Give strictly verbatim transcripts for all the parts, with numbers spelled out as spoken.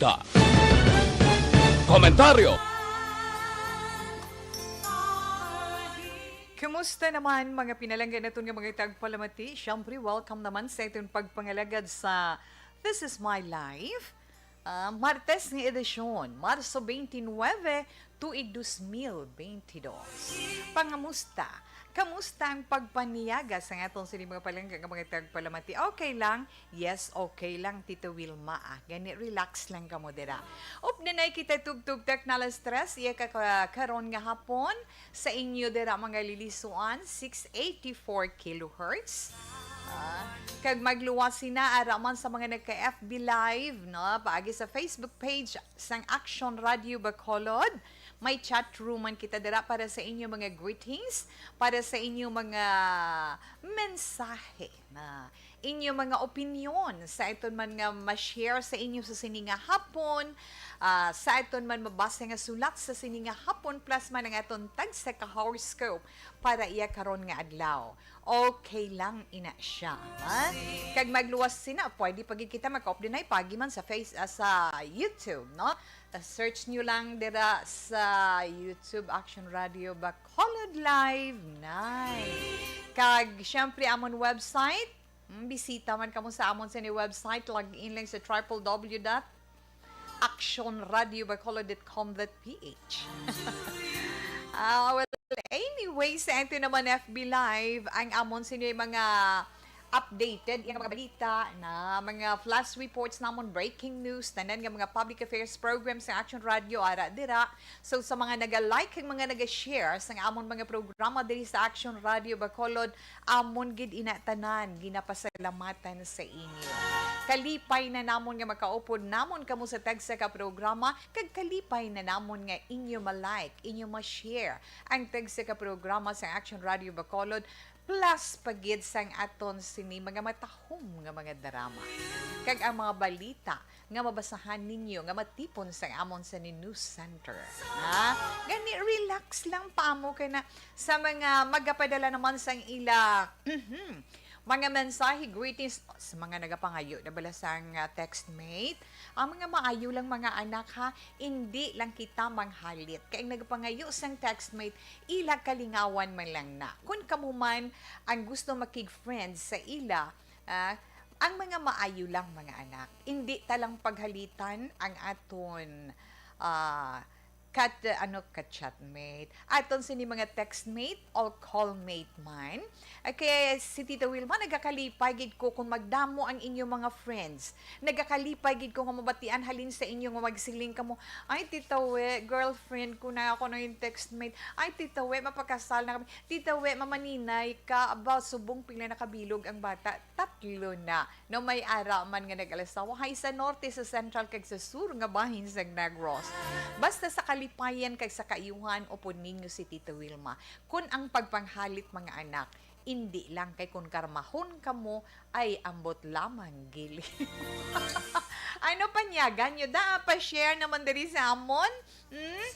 Balita. Komentaryo. Kumusta naman, mga pinalangga naton nga mga tagpalamati? Siyempre, welcome naman sa aton pagpangalagad sa This Is My Life. Ah, Martes nga edisyon, Marso twenty-nine, tuig dos mil twenty-dos. Pangamusta? Kamusta ang pagpaniaga sa aton sini mga palangga nga mga tagpalamati? Okay lang? Yes, okay lang, Tita Wilma, ah. Gani, relax lang kamo dira. Updanay kita tubtob technology stress, iya ka, ka-, karon nga hapon sa inyo dira mga lilisuan, six eighty-four kilohertz. Ah, kag magluwas sina ara man sa mga nagka-F B Live, no? Paagi sa Facebook page sang Action Radio Bacolod. May chat room man kita dira para sa inyo mga greetings, para sa inyo mga mensahe na inyo mga opinyon sa aton man nga ma-share sa inyo sa sini nga hapon, ah, sa aton man mabasa nga sulat sa sini nga hapon, plus man ang aton tagsa ka horoscope para iya karon nga adlaw. Okay lang ina siya, ha? Kag magluwas sina, pwede pa gid kita maka-update na pagi man sa Face, ah, sa YouTube, no? Ah, search nyo lang dira sa YouTube, Action Radio Bacolod Live Night. Kag, syempre, amon website, mm, bisita man kamo sa amon sa ni website, log in lang sa triple W dot action radio bacolod dot com dot P H. Ah, well, anyway, sa ato naman F B Live, ang amon sini mga updated, yung mga balita na mga flash reports namon, breaking news, tanan nga mga public affairs programs sa Action Radio, ara dira. So, sa mga naga-like kag mga naga-share sa amon mga programa diri sa Action Radio Bacolod, amon gid ina tanan ginapasalamatan sa inyo. Kalipay na namon nga makaupod namon kamo sa tagsa ka programa, kag kalipay na namon nga inyo ma-like, inyo ma-share ang tagsa ka programa sa Action Radio Bacolod, plus pa gid sang aton sini mga matahom nga mga drama, kag ang mga balita nga mabasahan ninyo nga matipon sa amon sa ni News Center. Ha? Gani, relax lang pa mo kay na sa mga magapadala naman sang ila, mhm, mga mensahe, greetings sa mga nagapangayo na bala sang, ah, textmate. Ang mga maayo lang mga anak, ha, indi lang kita manghalit. Kay ang nagapangayo sang textmate, ila kalingawan man lang na. Kun kamo man ang gusto makig-friend sa ila, ah, ang mga maayo lang mga anak. Indi ta lang paghalitan ang aton, ah, kat-, ano, ka-chatmate. Aton sini mga textmate o callmate man. Ah, kay si Tita Wilma, nagakalipay gid ko kung magdamo ang inyong mga friends. Nagakalipay gid ko nga mabatian halin sa inyo nga magsiling kamo, "Ay, Tita We, girlfriend ko na ako na yung textmate. Ay, Tita We, mapakasal na kami. Tita We, mamaninay ka." Aba, subong pila nakabilog ang bata. Tatlo na. No, may ara man nga nag-alasawahay sa norte, sa central, kag sa sur nga bahin sang Negros. Basta sa kalipayan kag sa kaayuhan, upod ninyo si Tita Wilma. Kun ang pagpanghalit, mga anak, indi lang kay kun karmahon kamo, ay ambot lamang gili. Ano panyagan nyo? Da, pa-share naman diri sa amon. Hmm?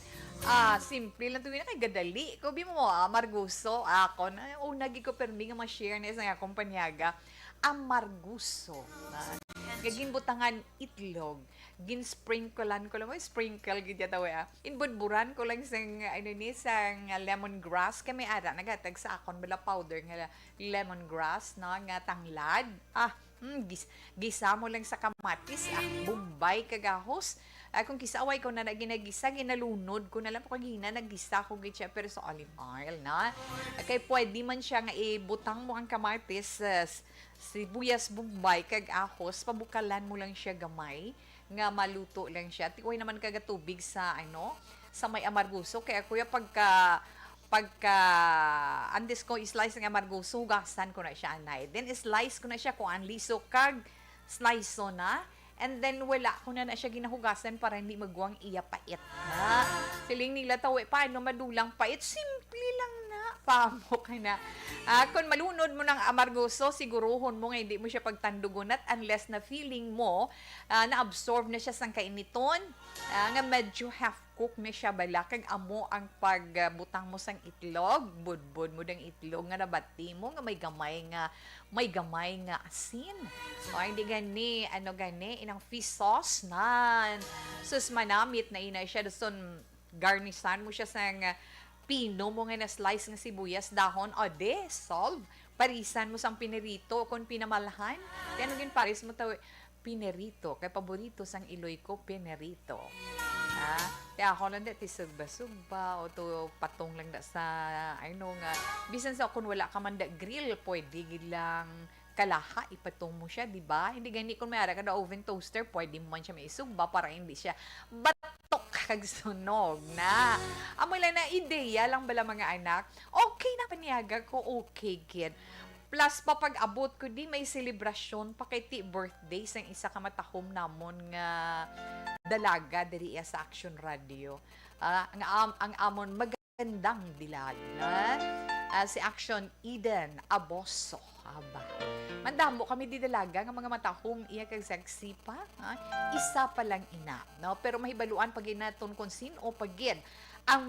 Ah, simple lang to, kay gadali. Kubi mo, ah, Marguso, ako na, una gid ko permi nga ma-share na sa akong panyaga. Amarguso. Ah, nga ginbutangan itlog. Ginsprinklean ko lang. May sprinkle gid yata, we, ah. Inbudburan ko lang sang, ano ni, sang lemongrass. Kay may ara, naghatag sa akon bala powder nga lemongrass, no, nga tanglad. Ah, mm, gis-, gisa mo lang sa kamatis, ah, bombay kag ahos. Ah, kung kisa away ko na na ginagisa, ginalunod ko na lang. Pag hina, naggisa ko gid siya, pero sa olive oil, no? Kay pwede man siya nga ibutang mo ang kamatis, ah, s-, sibuyas bombay kag ahos, pabukalan mo lang siya gamay nga maluto lang siya. Tiway naman kaga tubig sa, ano, sa may amarguso. Kaya, kuya, pagka, pagka, antes ko i-slice ang amarguso, hugasan ko na siya, anay. Then, slice ko na siya, kuan, liso kag slice na. And then, wala ko na na siya ginahugasan para hindi magwang iya pait na. Siling nila, "Tawi, paano madulang pait?" Simple lang na. Pamo ka na. Ah, kung malunod mo ng amargoso, siguruhon mo nga hindi mo siya pagtandugon, not unless na feeling mo, ah, na-absorb na siya sang kainiton, ah, nga medyo half cook na siya bala, kag amo ang pagbutang mo sang itlog, budbod mo dang itlog nga nabati mo nga may gamay nga, may gamay nga asin. O hindi gani, ano gani, inang fish sauce nan. Sus, manamit na ina siya. Dason, garnisan mo siya sang, ah, pino mo nga na-slice nga sibuyas dahon. O de, solve. Parisan mo sang pinirito kon pinamalhan. Kaya ano gin paris mo taw pinirito? Kay paborito sang iloy ko, pinirito. Ha? Kaya ako lang da, ti sugba-sugba, o to patong lang da sa, I know nga, bisan sa kung wala ka man da grill, pwede gid lang kalaha, ipatong mo siya, di ba? Hindi gani kung may ara ka da oven toaster, pwede mo man siya maisugba para hindi siya batok kag sunog na. Amo lang na ideya lang bala, mga anak. Okay na, paniaga ko, okay gid. Plus pa pag-abot ko di may selebrasyon pa kay ti birthday sang isa ka matahom namon nga dalaga diri iya sa Action Radio. Ah, ang am-, ang amon magandang dilag na, ah, si Action Eden Aboso. Aba. Mandamo kami di dalaga nga mga matahom iya kag sexy pa, ha? Isa pa lang ina, no? Pero mahibaluan pa gid naton kung sin-o pa gid ang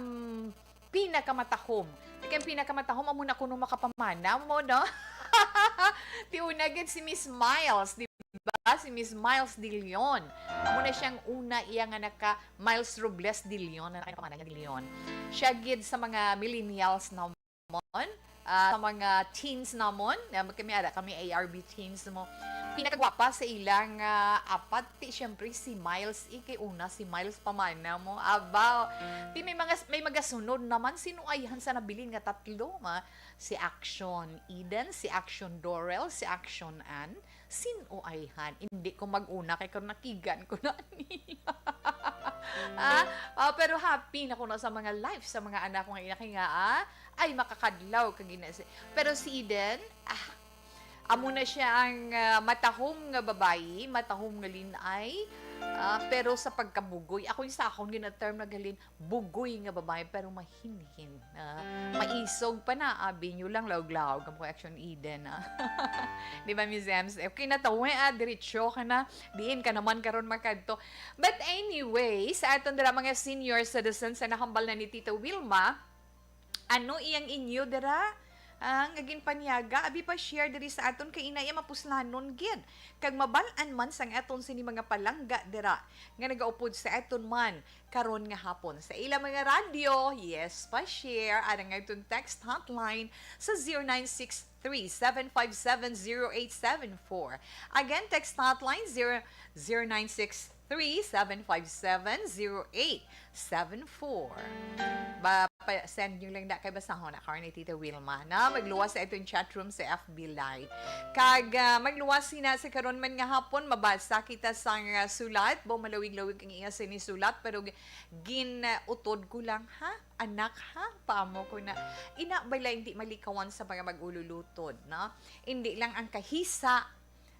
pinakamatahom. Kay ang pinakamatahom amo na kuno makapamana mo, no? Ti una gid si Miss Miles, di ba? Si Miss Miles De Leon. Amo na siyang una iya nga naka Miles Robles De Leon, na naka pangalan niya De Leon. Siya gid sa mga millennials namon, ah, sa mga teens namon, na kami ara kami A R B teens mo. Pinakagwapa sa ilang, ah, apat, ti, syempre, si Miles, eh, kay una si Miles pamana mo. Abaw, ti may mga, may magasunod naman, sino ayhan sa nabilin nga tatlo, ma? Si Action Eden, si Action Dorel, si Action Ann, sin-o ayhan? Hindi ko mag-una kay karon nakigan ko na ni. Ah, ah, pero happy na ko na sa mga life sa mga anak ko nga ina kay nga, ah, ay makakadlaw ka gina-, pero si Eden, ah, amo na siya ang, ah, matahom nga babayi, matahom nga linay, ah, pero sa pagkabugoy, ako yung sa akon gina-term na galin, bugoy nga babae, pero mahinhin. Ah, maisog pa na, abi nyo lang, laog-laog ang Action Eden, ah. Di ba, Miss Ems? Okay na to, we, ah, diretso ka na. Diin ka naman karon makadto. But anyway, sa aton dira mga senior citizens sa nahambal na ni Tita Wilma, ano iyang inyo dira? Ah, nga ginpanyaga, abi pa share diri sa aton kay ina iya mapuslanon gid. Kag mabal-an man sang aton sini mga palangga dira nga nagaupod sa aton man karon nga hapon. Sa ila mga radyo, yes, pa-share. Ang aton text hotline sa zero nine six three, seven five seven, zero eight seven four. Again, text hotline, zero, zero nine six three, seven five seven, zero eight seven four. Ba, pa-, send nyo lang na kay basahon na karon ni Tita Wilma, na magluwas sa itong chat room sa F B Live. Kag, ah, magluwas sina sa karon man nga hapon, mabasa kita sa nga sulat. Bo, malawig-lawig ang iya sinisulat, pero gi-, gin-utod ko lang, ha? Anak, ha? Paamo ko na. Ina, bala, hindi malikawan sa mga mag-ululutod, no? Hindi lang ang kahisa,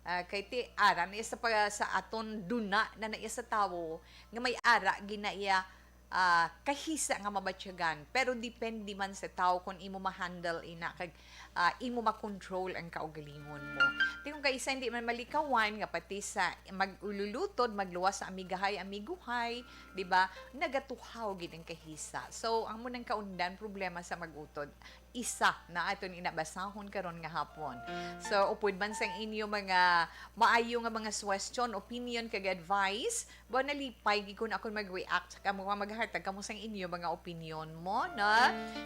ah, kay ti, ara na iya sa pa-, sa aton duna na na iya sa tawo, nga may ara gina iya, ah, kahisa nga mabatyagan. Pero depende man sa tawo kung imo ma-handle ina, kag, ah, imo ma-control ang kaugalingon mo. Ti kung kaisa hindi man malikawan, nga pati sa mag-ululutod, magluwas sa amigahay, amiguhay, di ba? Nagatuhaw gid ang kahisa. So, ang munang kaundan, problema sa mag-utod. Isa na aton inabasahon karon nga hapon. So, upod man sang inyo mga maayo nga mga suwestyon, opinion, kag advice, ba, nalipay gid ko na akong mag-react sa kamo nga maghatag kamo sang inyo mga opinion mo, no?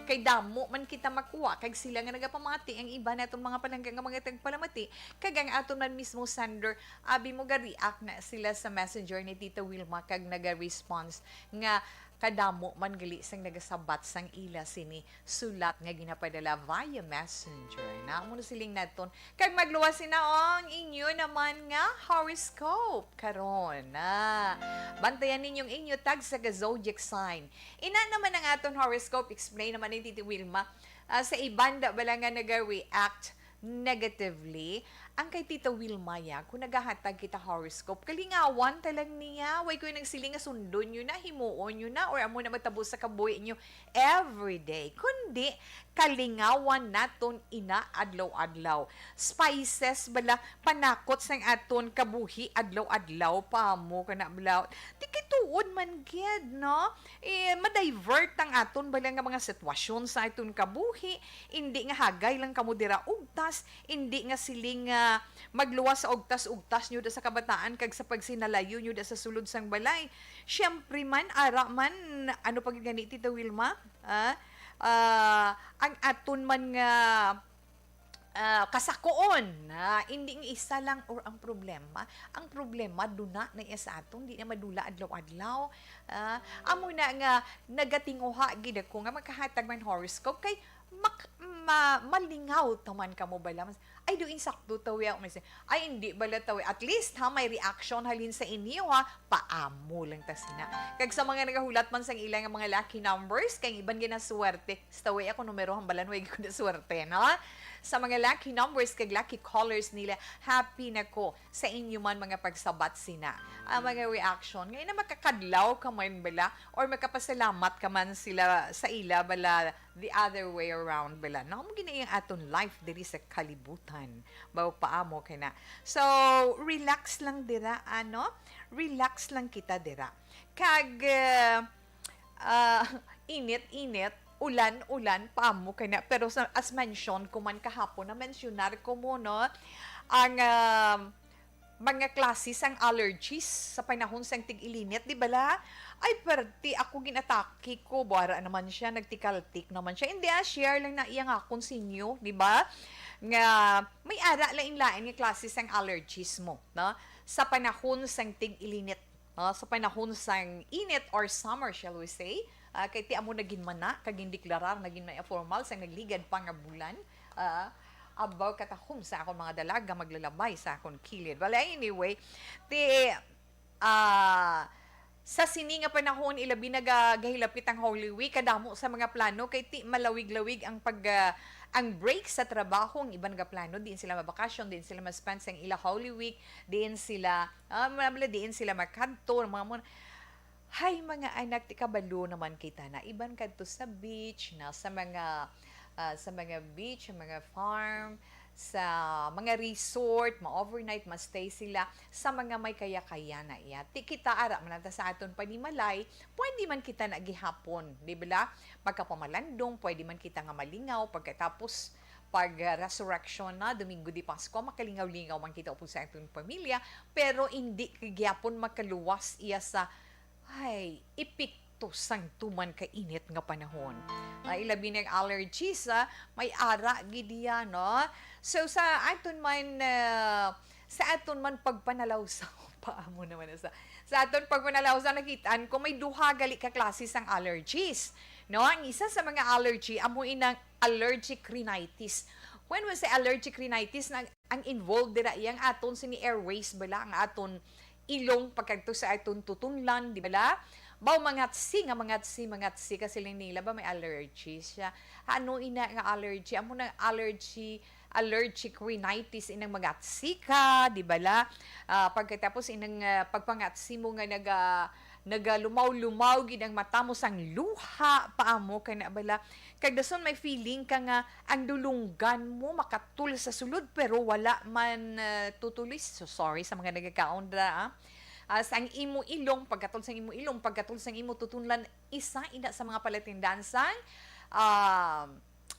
Kay damo man kita makuha, kag sila nga nagapamati, ang iba naton mga palangga nga mga tagpalamati, kag ang aton man mismo sender, abi mo ga-react na sila sa messenger ni Tita Wilma, kag naga-response nga kadamo man gali sang nagasabat sang ila sini sulat nga ginapadala via messenger. Na, amo na siling naton. Kag magluwas sina ang inyo naman nga horoscope karon. Na, bantayan ninyong inyo tag sa ga-zodiac sign. Ina naman ang aton horoscope, explain naman ni Titi Wilma. Ah, sa iban da bala nga naga-react negatively, Ang kay Tita Wilma ya, kung nagahatag kita horoscope, kalingawan ta lang niya. Way ko nagsiling nga sundon nyo na, himuon nyo na, or amo na matabo sa kabuhi nyo everyday. Kundi, kalingawan naton ina adlaw-adlaw. Spices bala, panakot sang aton kabuhi adlaw-adlaw pa mo kana bala. Di kay tuod man gid, no? Eh, ma-divert ang aton bala nga mga sitwasyon sa aton kabuhi. Indi nga hagay lang kamo dira ugtas, indi nga siling nga magluwas sa ugtas-ugtas nyo da sa kabataan kag sa pagsinalayo nyo da sa sulod sang balay. Siyempre man, ara man, ano pa gid gani, Tita Wilma? Ah, ah, ang aton man nga, ah, kasakoon, ah, indi nga isa lang or ang problema. Ang problema, duna na iya sa aton, di na madula adlaw-adlaw. Ah, amo na nga nagatinguha gid ako nga makahatag man horoscope kay mak-, ma-, malingaw ta man kamo bala. Ay, do insakto tawi ako, may sin-, ay, hindi bala tawi. At least, ha, may reaction halin sa inyo, ha. Paamo lang ta sina. Kag sa mga nagahulat man sang ila nga mga lucky numbers, kay iban ginaswerte. Sa tawi ako, numero, hambalan, way ko na swerte, no? Sa mga lucky numbers kag lucky colors nila, happy na ko sa inyo man mga pagsabat sina. Ang mga reaction, ngayon na makakadlaw ka man bala, or makapasalamat ka man sila sa ila bala, the other way around bala. No? Amo gina ang aton life diri sa kalibutan. Baw paamo kay na. So, relax lang dira, ano? Relax lang kita dira. Kag, uh, uh, init-init, ulan-ulan, paamo kay na. Pero sa, as mentioned ko man kahapon, na-mensionar ko mo, no? Ang, um, mga klase sang allergies sa panahon sang tig-ilinit, di bala? Ay, perti ako ginatake ko. Buwara naman siya, nagtikaltik naman siya. Hindi, ah, share lang na iya nga akon sa inyo, di ba? Nga may ara lain-lain nga klase sang allergies mo, no? Sa panahon sang tig-ilinit, no? Sa panahon sang init or summer, shall we say? Ah, kay ti amo na ginmana, kag gindeklarar na gid may formal sang nagligad pa nga bulan. Ah, abaw katahom sa akon mga dalaga maglalabay sa akon kilid. Well, anyway, ti, ah, sa sini nga panahon, ilabi na ga-, gahilapit ang Holy Week, kadamo sa mga plano kay ti malawig-lawig ang pag, ah, ang break sa trabaho, ang iban gaplano, diin sila mabakasyon, diin sila ma-spend sang ila Holy Week, diin sila, ah, mga bala, diin sila makadto, mga mon-, Hay, mga anak, ti kabalo naman kita na iban kadto sa beach, na sa mga, ah, sa mga beach, sa mga farm, sa mga resort, ma-overnight, ma-stay sila sa mga may kaya-kaya na iya. Ti kita ara man ta sa aton panimalay, pwede man kita na gihapon, di ba? Magkapamalandong, pwede man kita nga malingaw pagkatapos pag, ah, resurrection na, Domingo de Pascua, makalingaw-lingaw man kita upod sa aton pamilya, pero indi ka gyapon makaluwas iya sa Ay, epekto sang tuman ka init nga panahon. Ay, ilabi na ang allergies, ah, may ara gid iya, no? So, sa aton man, ah, sa aton man pagpanalawsaw, paamo naman na sa, sa aton pagpanalawsaw, nakitaan ko may duha gali ka klase sang allergies, no? Ang isa sa mga allergy, amo inang allergic rhinitis. When we say allergic rhinitis, na ang involved dira iyang aton sini airways bala, ang aton ilong pagkadto sa aton tutunlan, di bala? Baw mangatsi nga mangatsi, mangatsi ka siling nila ba may allergy siya? Ano ina nga allergy? Amo na allergy, allergic rhinitis inang mangatsi ka, di bala? Ah, pagkatapos inang, ah, pagpangatsi mo nga naga, nagalumaw-lumaw gid ang mata mo sang luha, paamo ka na bala? Kag dason may feeling ka nga ang dulunggan mo makatul sa sulod, pero wala man, ah, tutulis. So, sorry sa mga nagakaon dra, ah. Ah, sang imo ilong, pagkatol sang imo ilong, pagkatol sang imo tutunlan, isa ina sa mga palatindan sang, ah,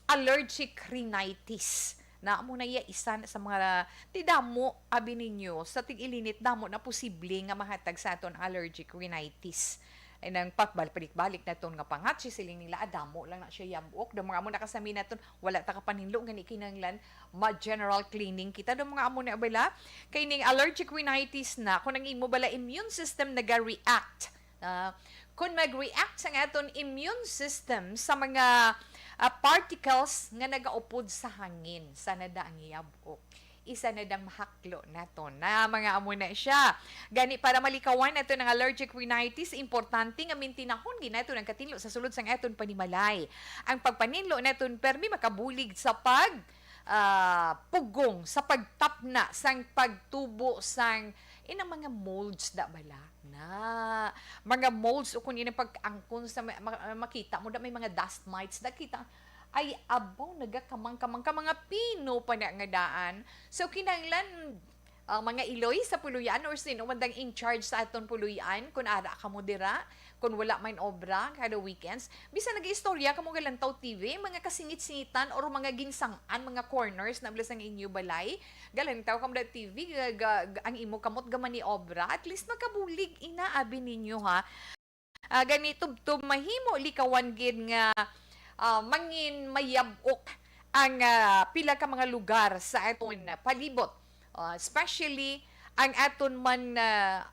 allergic rhinitis. Na amo na iya isa na sa mga ti damo, abi ninyo, sa tig-ilinit, damo na posible nga mahatag sa aton allergic rhinitis. Ay nang pagbalbalik-balik naton nga pangatsi, siling nila, "Ah, damo lang na siya yabok." Daw mga amo nakasami naton, wala ta kapaninlo, gani kinahanglan ma-general cleaning kita. Daw mga amo na bala, kay ning allergic rhinitis na, kung ang imo bala immune system naga-react. Ah, kung mag-react sa aton immune system sa mga, ah, particles nga nagaupod sa hangin, sana da ang yabok. Isa na dang mahaklo naton na mga amo na siya. Gani, para malikawan naton ang allergic rhinitis, importante nga mintinahon gid naton ang katinlo sa sulod sang aton panimalay. Ang pagpaninlo naton permi makabulig sa pag, ah, pugong sa pagtapna sang pagtubo sang inang mga molds da bala na mga molds, o kung inang pag-angkon sa ma-, ma-, makita mo da may mga dust mites da kita. Ay, abaw, nagakamang-kamang ka mga pino pa na nga daan. So, kinahanglan, ah, mga iloy sa puloy-an or sino man dang in charge sa aton puloy-an, kun ara kamo dira, kun wala man obra kada weekends, bisan nag-istorya kamo ga Lantaw T V, mga kasingit-singitan or mga ginsang-an, mga corners na bala sang inyo balay, ga Lantaw kamo da T V, ga, ga, ga, ang imo kamot ga maniobra, at least makabulig ina abi ninyo, ha. Ah, gani tubtob mahimo likawan gid nga, ah, mangin mayab-ok ang, ah, pila ka mga lugar sa aton palibot. Ah, especially ang aton man, ah,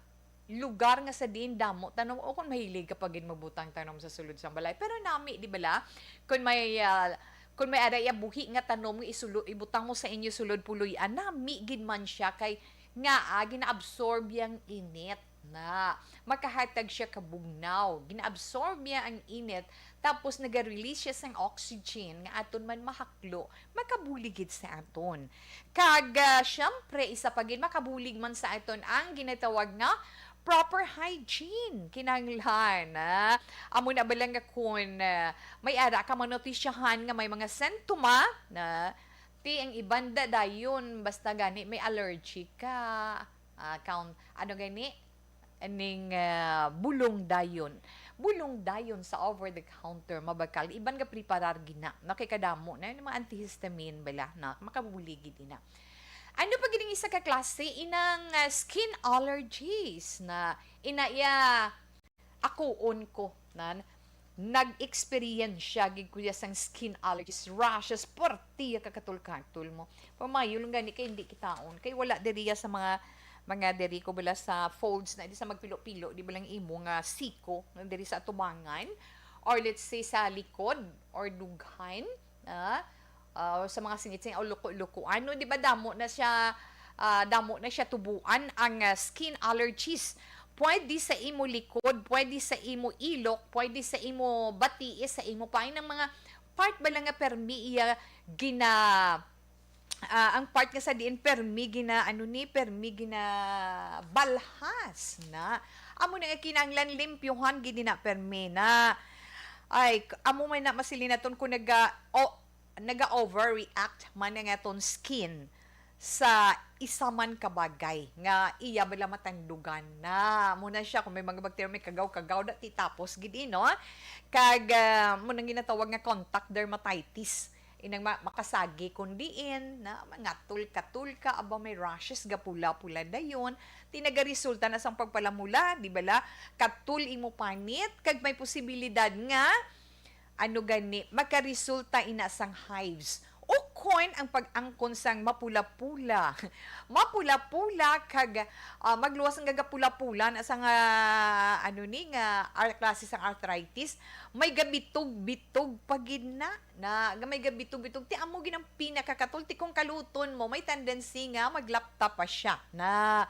lugar nga sa diin damo tanom, o kung mahilig ka pa gid magbutang tanom sa sulod sang balay. Pero nami, di bala, kung may, ah, kung may ara iya buhi nga tanom nga isulo-, ibutang mo sa inyo sulod puloy-an, nami gid man siya kay nga, ah, gina-absorb yang init na makahatag siya kabugnaw. Gina-absorb niya ang init, tapos naga-release siya sang oxygen nga aton man mahaklo, makabulig gid sa aton. Kag, ah, syempre, isa pa gid, makabulig man sa aton ang ginatawag nga proper hygiene. Kinahanglan, ah, amo na bala nga kun, ah, may ara ka manotisyahan nga may mga sentoma na ti ang iban da dayon, basta gani may allergy ka, ah, count, ano gani? Ning, ah, bulong dayon. Bulong dayon sa over the counter, mabakal. Iban nga preparar gina. Na kay kadamo na yung mga antihistamine bala na makabulig gid na. Ano pa gid ang isa ka klase? Inang, ah, skin allergies na ina iya akuon ko na nag-experience siya gid kuya sang skin allergies, rashes, partiya ka katul-katul mo. Pamayo lang gani kay hindi kitaon. Kay wala diriya sa mga, mga diri ko bala sa folds na di sa magpilo-pilo, di ba lang imo nga siko, nga diri sa atubangan, or let's say sa likod, or dughan, ah, ah, sa mga singit-singit o luko-luko. Ano, di ba damo na siya, ah, damo na siya tubuan ang, ah, skin allergies. Pwede sa imo likod, pwede sa imo ilok, pwede sa imo batii, sa imo pain, ang mga part ba lang nga permi iya gina, ah, ang part nga sa diin permi gina, ano ni, permi gina balhas na. Amo na nga kinahanglan limpyuhan gid na permi na. Ay, k-, amo man na masilinaton kung naga, o, naga-overreact man ang aton skin sa isa man ka bagay nga iya bala matandugan na. Amo na siya, kung may mga bakterya, may kagaw-kagaw, da, ti tapos gid, eh, no? Kag, ah, mo nang ginatawag nga contact dermatitis. Inang ma-, makasagi kung diin, na mangatul-katul ka, aba may rashes, gapula-pula dayon, ti nagaresulta na sang pagpalamula, di bala? Katul imo panit, kag may posibilidad nga, ano gani, makaresulta ina sang hives. Ukon ang pag-angkon sang mapula-pula. Mapula-pula kag, ah, magluwas ang gagapula-pula na sang, ah, ano ni, nga ar-, klase sang arthritis. May gabitog-bitog pa gid na, na, nga may gabitog-bitog. Ti amo gid ang pinakakatul, ti kung kaluton mo, may tendency nga maglapta pa siya. Na,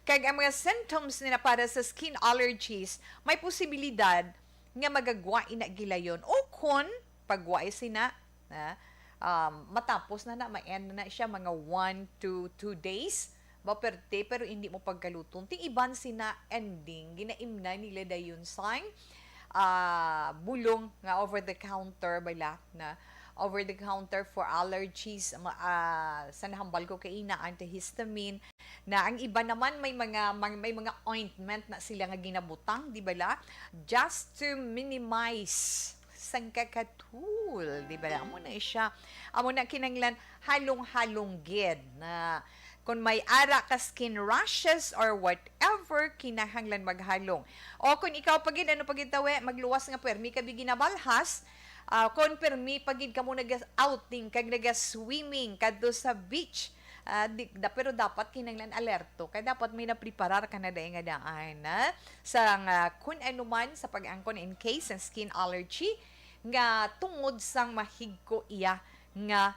kag ang mga symptoms nila para sa skin allergies, may posibilidad nga magagwa ina gilayon. O kon pagwa sina, na, um, matapos na na, ma-end na siya mga one to two days. Ba, perte, pero hindi mo pagkaluton. Ting iban sina ending, ginaimna nila dayon sang, ah, bulong nga over the counter bala, na over the counter for allergies, ma-, ah, sa nahambal ko kaina, antihistamine, na ang iba naman may mga, mang-, may mga ointment na sila nga ginabutang, di bala? Just to minimize sang kakatul, di bala? Amo na siya. Amo na kinanglan halong-halong gid na kung may ara ka skin rashes or whatever, kinahanglan maghalong. O kung ikaw pa gid, ano pa gid tawe, magluwas nga permi ka bi ginabalhas, ah, kung permi pa gid kamo naga-outing kag naga-swimming kadto sa beach, ah, di, da, pero dapat kinahanglan alerto kay dapat may napreparar ka na dai nga daan, ah, sa nga kun ano man sa pag-angkon in case ang skin allergy nga tungod sang mahigko iya nga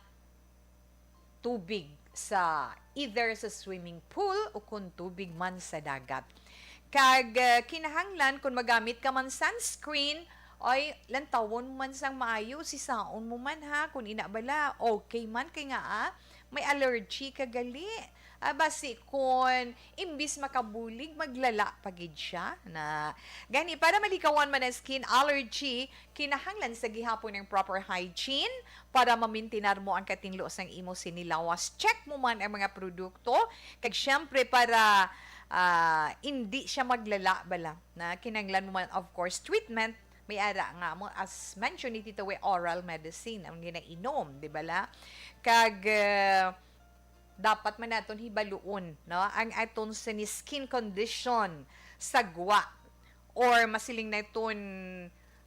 tubig sa either sa swimming pool o kun tubig man sa dagat. Kag, ah, kinahanglan kun magamit ka man sunscreen Ay, lantawon mo man sang maayo, sisaon mo man ha, kung ina bala, okay man kay nga ah, may allergy ka gali. Ah, basi kun imbis makabulig, maglala pa gid siya na. Gani, para malikawan man ang skin allergy, kinahanglan sa gihapon ang proper hygiene para mamintinar mo ang katinlo sang imo sinilawas. Check mo man ang mga produkto, kag syempre para ah, hindi siya maglala bala na kinahanglan mo man, of course, treatment. May ara nga mo, as mentioned ni Tita Way, oral medicine ang ginainom, di bala? Kag ah, dapat man naton hibaluon, no, ang aton sini skin condition sa gwa, or masiling naton,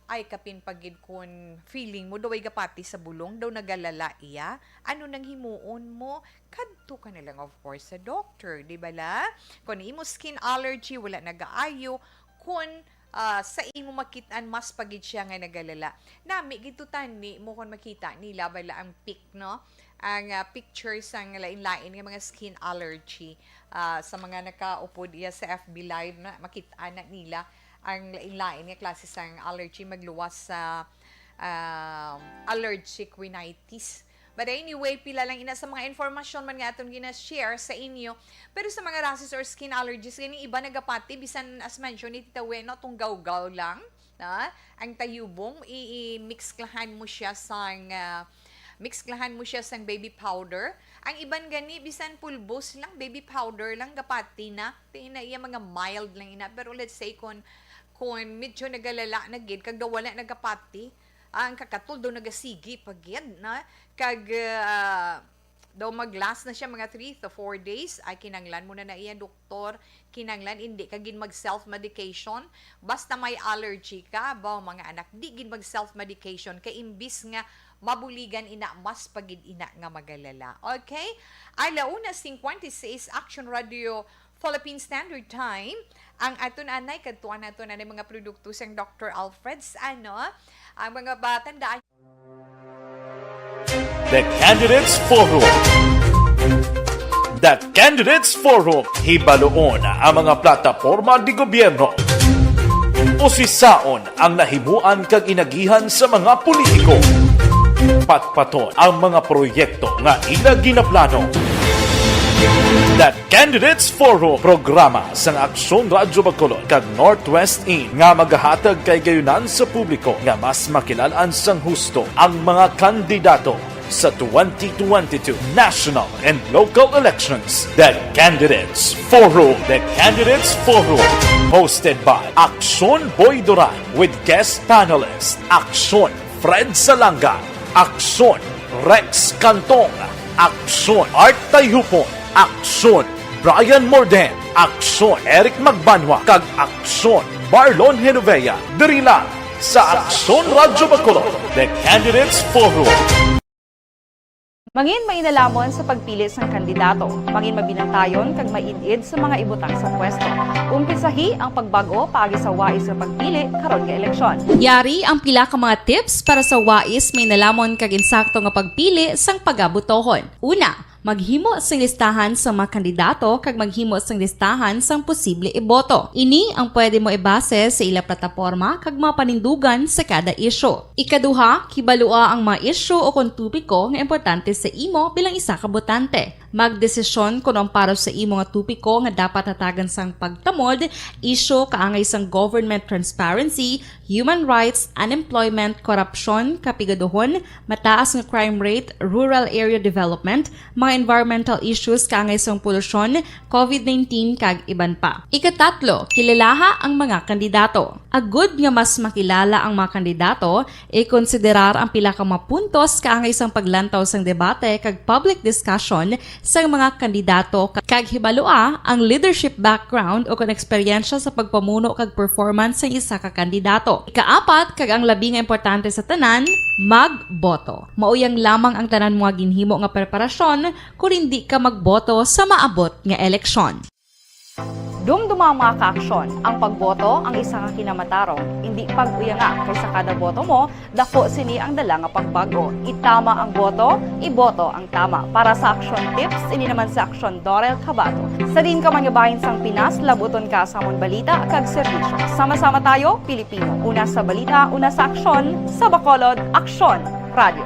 ay, kapin pa gid kun feeling mo daw ay gapati sa bulong, daw nagalala iya. Ano nang himuon mo? Kadto ka na lang, of course, sa doctor, di bala? Kung imo skin allergy, wala nagaayo, kun ah, sa imo makit-an, mas pa gid siya nga nagalala. Nami gid to tani mo kon makita nila bala ang pic, no? Ang ah, picture sang lain-lain nga mga skin allergy. Ah, sa mga nakaupod iya sa F B Live, na makit-an na nila ang lain-lain nga klase sang allergy, magluwas sa ah, allergic rhinitis. But anyway, pila lang ina sa mga informasyon man nga aton gina-share sa inyo. Pero sa mga rashes or skin allergies, gani iba nagapati, bisan as mentioned ni Tita Wen, no, tunggawgaw lang, na ang tayubong, i-, i-mix klahan mo siya sang, ah, mix klahan mo siya sang baby powder. Ang iban gani, bisan pulbos lang, baby powder lang, gapati na. Ti na iya mga mild lang ina. Pero let's say, kung, kung medyo nagalala na gid, kag daw wala nagapati, ah, ang kakatol daw nagasigi pa gid, na? Kag, ah, daw mag-last na siya mga three to four days, ay kinanglan mo na na iya doktor, kinanglan hindi ka gid mag self-medication. Basta may allergy ka, ba, mga anak, di gid mag self-medication, kay imbis nga mabuligan ina, mas pa gid ina nga magalala. Okay? Ala una cincuenta y seis, Action Radio Philippine Standard Time. Ang aton anay, kadtuan nato na mga produkto sang Doctor Alfred's, ano, ang mga batandaan. The Candidates Forum. The Candidates Forum. Hibaluon ang mga plataporma di gobyerno. Usisaon ang nahimuan kag inagihan sa mga politiko. Patpaton ang mga proyekto nga ila ginaplano. The Candidates Forum, programa sang Aksyon Radyo Bacolod kag Northwest In nga magahatag kay gayunan sa publiko nga mas makilalaan sang husto ang mga kandidato sa twenty twenty-two national and local elections. The Candidates Forum. The Candidates Forum, hosted by Aksyon Boy Duran with guest panelist Aksyon Fred Salanga, Aksyon Rex Cantong, Aksyon Art Tayhupon, Aksyon Brian Morden, Aksyon Eric Magbanwa, kag Aksyon Marlon Genovea, diri lang sa Aksyon Radyo Bacolod, The Candidates Forum. Mangin mainalaman sa pagpili sang kandidato. Mangin mabinantayon kag maid-id sa mga ibutang sa pwesto. Umpisahi ang pagbag-o paagi sa wais nga pagpili karon nga eleksyon. Yari ang pila ka mga tips para sa wais, mainalamon kag insakto nga pagpili sang pagabutohon. Una, maghimo sing listahan sa mga kandidato kag maghimo sing listahan sang posible iboto. Ini ang pwede mo ibase sa ila plataporma kag mga panindugan sa kada isyu. Ikaduha, kibalua ang mga isyu o kon topiko nga importante sa imo bilang isa ka botante. Magdesisyon kon ang para sa imo nga topiko nga dapat hatagan sang pagtamod, isyu kaangay sang government transparency, human rights, unemployment, korupsyon, kapigaduhon, mataas nga crime rate, rural area development, mga environmental issues kaangay sang polusyon, covid nineteen, kag iban pa. Ikatatlo, kilalaha ang mga kandidato. Agud nga mas makilala ang mga kandidato, ikonsiderar ang pila ka mga puntos kaangay sang paglantaw sang debate kag public discussion sang mga kandidato, ka-, kag hibalua ang leadership background o kon eksperyensya sa pagpamuno kag performance sang isa ka kandidato. Ikaapat, kag ang labi nga importante sa tanan, magboto. Mao yang lamang ang tanan mo nga ginhimo nga preparasyon kon indi ka magboto sa maabot nga eleksyon. Dumduma, mga ka-aksyon, ang pagboto ang isa ka kinamatarong. Indi pag-uyanga, kay sa kada boto mo, daku sini ang dala nga pagbago. Itama ang boto, iboto ang tama. Para sa Aksyon Tips, ini naman si Aksyon Dorel Cabato. Sa diin ka man nga bahin sang Pinas, labuton ka sa amon balita kag serbisyo. Sama-sama tayo, Pilipino. Una sa balita, una sa aksyon, sa Bacolod, Aksyon Radio.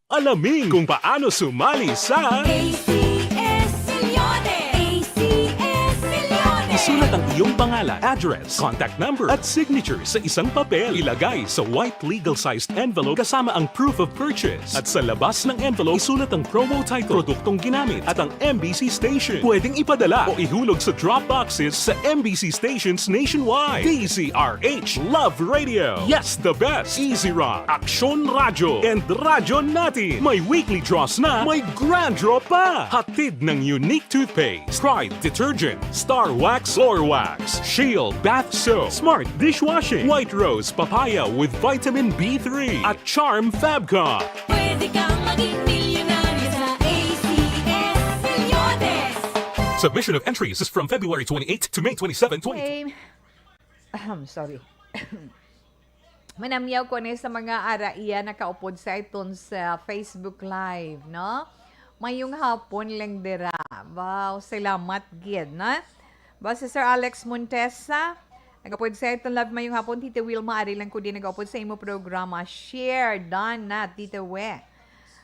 Alamin kung paano sumali sa A C S Milyones! A C S Milyones! Isulat ang iyong pangalan, address, contact number, at signature sa isang papel. Ilagay sa white legal-sized envelope kasama ang proof of purchase. At sa labas ng envelope, isulat ang promo title, produktong ginamit, at ang M B C station. Pwedeng ipadala o ihulog sa drop boxes sa M B C stations nationwide. D Z R H Love Radio. Yes, the best. Easy Run, Aksyon Radyo, and Radyo Natin. May weekly draws na, may grand draw pa. Hatid ng Unique Toothpaste, Pride Detergent, Star Wax Floor Wax, Shield Bath Soap, Smart Dishwashing, White Rose Papaya with Vitamin B three, at Charm Fabcon. Pwede kang maging milyonaryo sa A C S Milyones. Submission of entries is from February twenty-eight to May twenty-seven, twenty twenty. Okay. Ahem, sorry. Manamyaw ko ni sa mga araiya nakaupod sa iton sa Facebook Live, no? Mayong hapon lang dira. Wow, salamat gid, na? Ba si Sir Alex Montesa, nagaupod sa iton live, mayong hapon, Tita Wilma, ari lang ko din nagaupod sa imo programa. Share, done na, Tita We.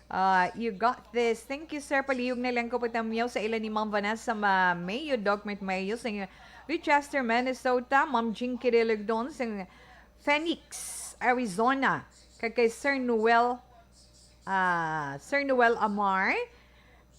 Ah, you got this. Thank you, sir. Palihog na lang ko patamyaw sa ila ni Ma'am Vanessa Ma-, Mayo, Doc Mart Mayo, sa Rochester, Minnesota, Ma'am Jinky Religdon, sa Phoenix, Arizona, kag kay Sir Noel, ah, Sir Noel Amar,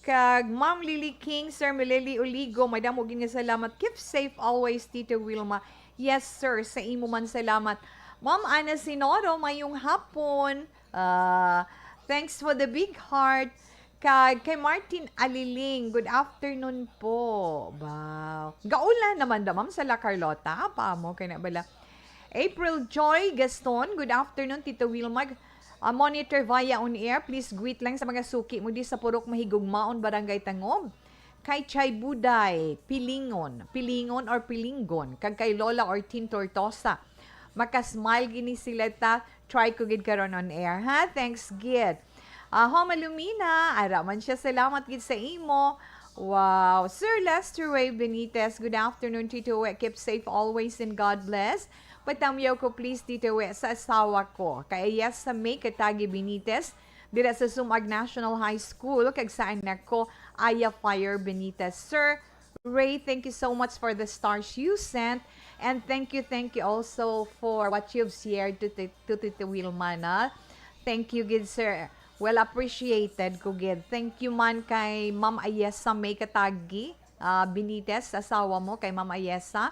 kag Ma'am Lily King, Sir Melely Oligo, madamo gid nga salamat. Keep safe always, Tita Wilma. Yes, sir, sa imo man salamat. Ma'am Ana Sinoro, mayong hapon. Ah, thanks for the big heart. Kag kay Martin Aliling, good afternoon po. Wow. Gaulan naman da, ma'am, sa La Carlota. Apa mo kay na bala? April Joy Gaston, good afternoon, Tito Wilma. Ah, monitor via on air. Please greet lang sa mga suki mo di sa Purok Mahigugmaon, Barangay Tangob. Kay Chay Buday, Pilingon, Pilingon or Pilinggon, kag kay Lola Ortin Tortosa. Makasmile gini sila ta. Try ko gid karon on air, ha? Thanks gid. Ah, Homa Lumina, ara man siya. Salamat gid sa imo. Wow. Sir Lester Ray Benitez, good afternoon, Tito We. Keep safe always and God bless. Patamyaw ko, please, Tito We, sa asawa ko. Kay Ayesa May Katagi Benitez, dira sa Sumag National High School, kag sa anak ko, Aya Fire Benitez. Sir Ray, thank you so much for the stars you sent. And thank you, thank you also for what you've shared to, to, to Tito Wilma, na. Thank you gid, sir. Well appreciated ko gid. Thank you man kay Ma'am Ayesa May Katagi, ah, Benitez, asawa mo, kay Ma'am Ayesa.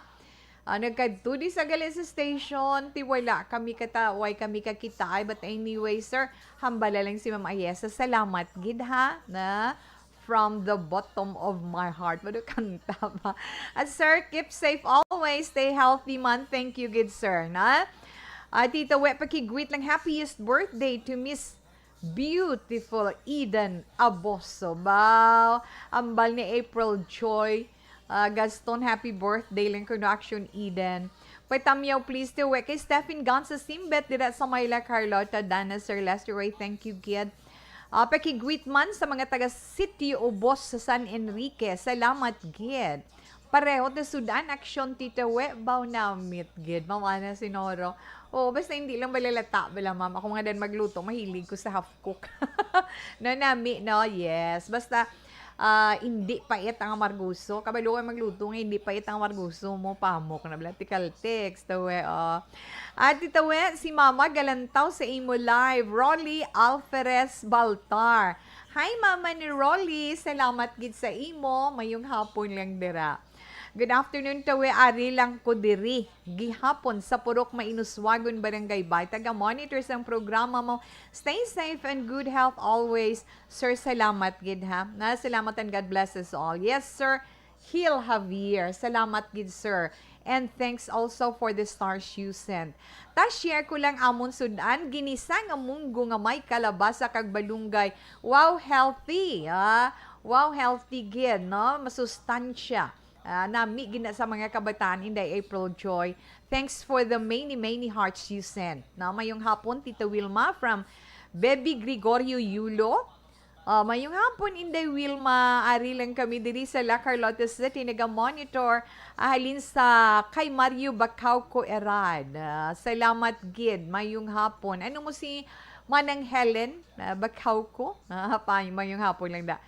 Ah, nagkadto di sa gali sa station, ti wala kami kata-, way kami kakitaay. But anyway, sir, hambala lang si Ma'am Ayesa. Salamat gid, ha, na from the bottom of my heart. Wala kanta ba? At sir, keep safe always. Stay healthy man. Thank you gid, sir, na. Ah, Tito We, pakigreet lang. Happiest birthday to Miss Beautiful Eden Aboso. Baw, ambal ni April Joy, ah, Gaston, happy birthday lang kuno, Action Eden. Patamyaw, please, to we kay Stephen Gonza Simbet dira sa Mayla, Carlota, Dana, Sir Lester Ray, thank you gid. Ah, pakigreet man sa mga taga Sitio Ubos sa San Enrique. Salamat gid. Pareho ta sud-an, aksyon, Tita We, baw namit gid, Ma'am Ana Sinoro. Oo, basta hindi lang malalata bala, ma'am. Ako nga dan magluto, mahilig ko sa half cook. No, nami, no? Yes. Basta, ah, hindi pait ang amarguso. Kabalo ka magluto nga hindi pait ang amarguso mo, pamok na bala, tikal text, Tita We, oh. At Tita We, si Mama galantaw sa imo live, Rolly Alferez Baltar. Hi, Mama ni Rolly. Salamat gid sa imo. Mayong hapon lang dira. Good afternoon, Tita We. Ari lang ko diri gihapon sa Purok Mainuswagon, Barangay Bay. Taga-monitor sang programa mo. Stay safe and good health always. Sir, salamat gid, ha. Na, salamat and God bless us all. Yes, sir. Hill Javier. Salamat gid, sir. And thanks also for the stars you sent. Ta, share ko lang amon sud-an, ginisa nga munggo nga may kalabasa kag balunggay. Wow, healthy, ah. Wow, healthy gid, no? Masustansya. Ah, nami gina sa mga kabataan, Inday April Joy. Thanks for the many, many hearts you sent. Na, mayong hapon, Tita Wilma from Baby Gregorio Yulo. Ah, mayong hapon, Inday Wilma. Ari lang kami diri sa La Carlota City, naga-monitor, ah, halin sa kay Mario Bacauco Erad. Ah, salamat gid. Mayong hapon. Ano mo si Manang Helen? Ah, Bacauco? Ah, pa, mayong hapon lang da.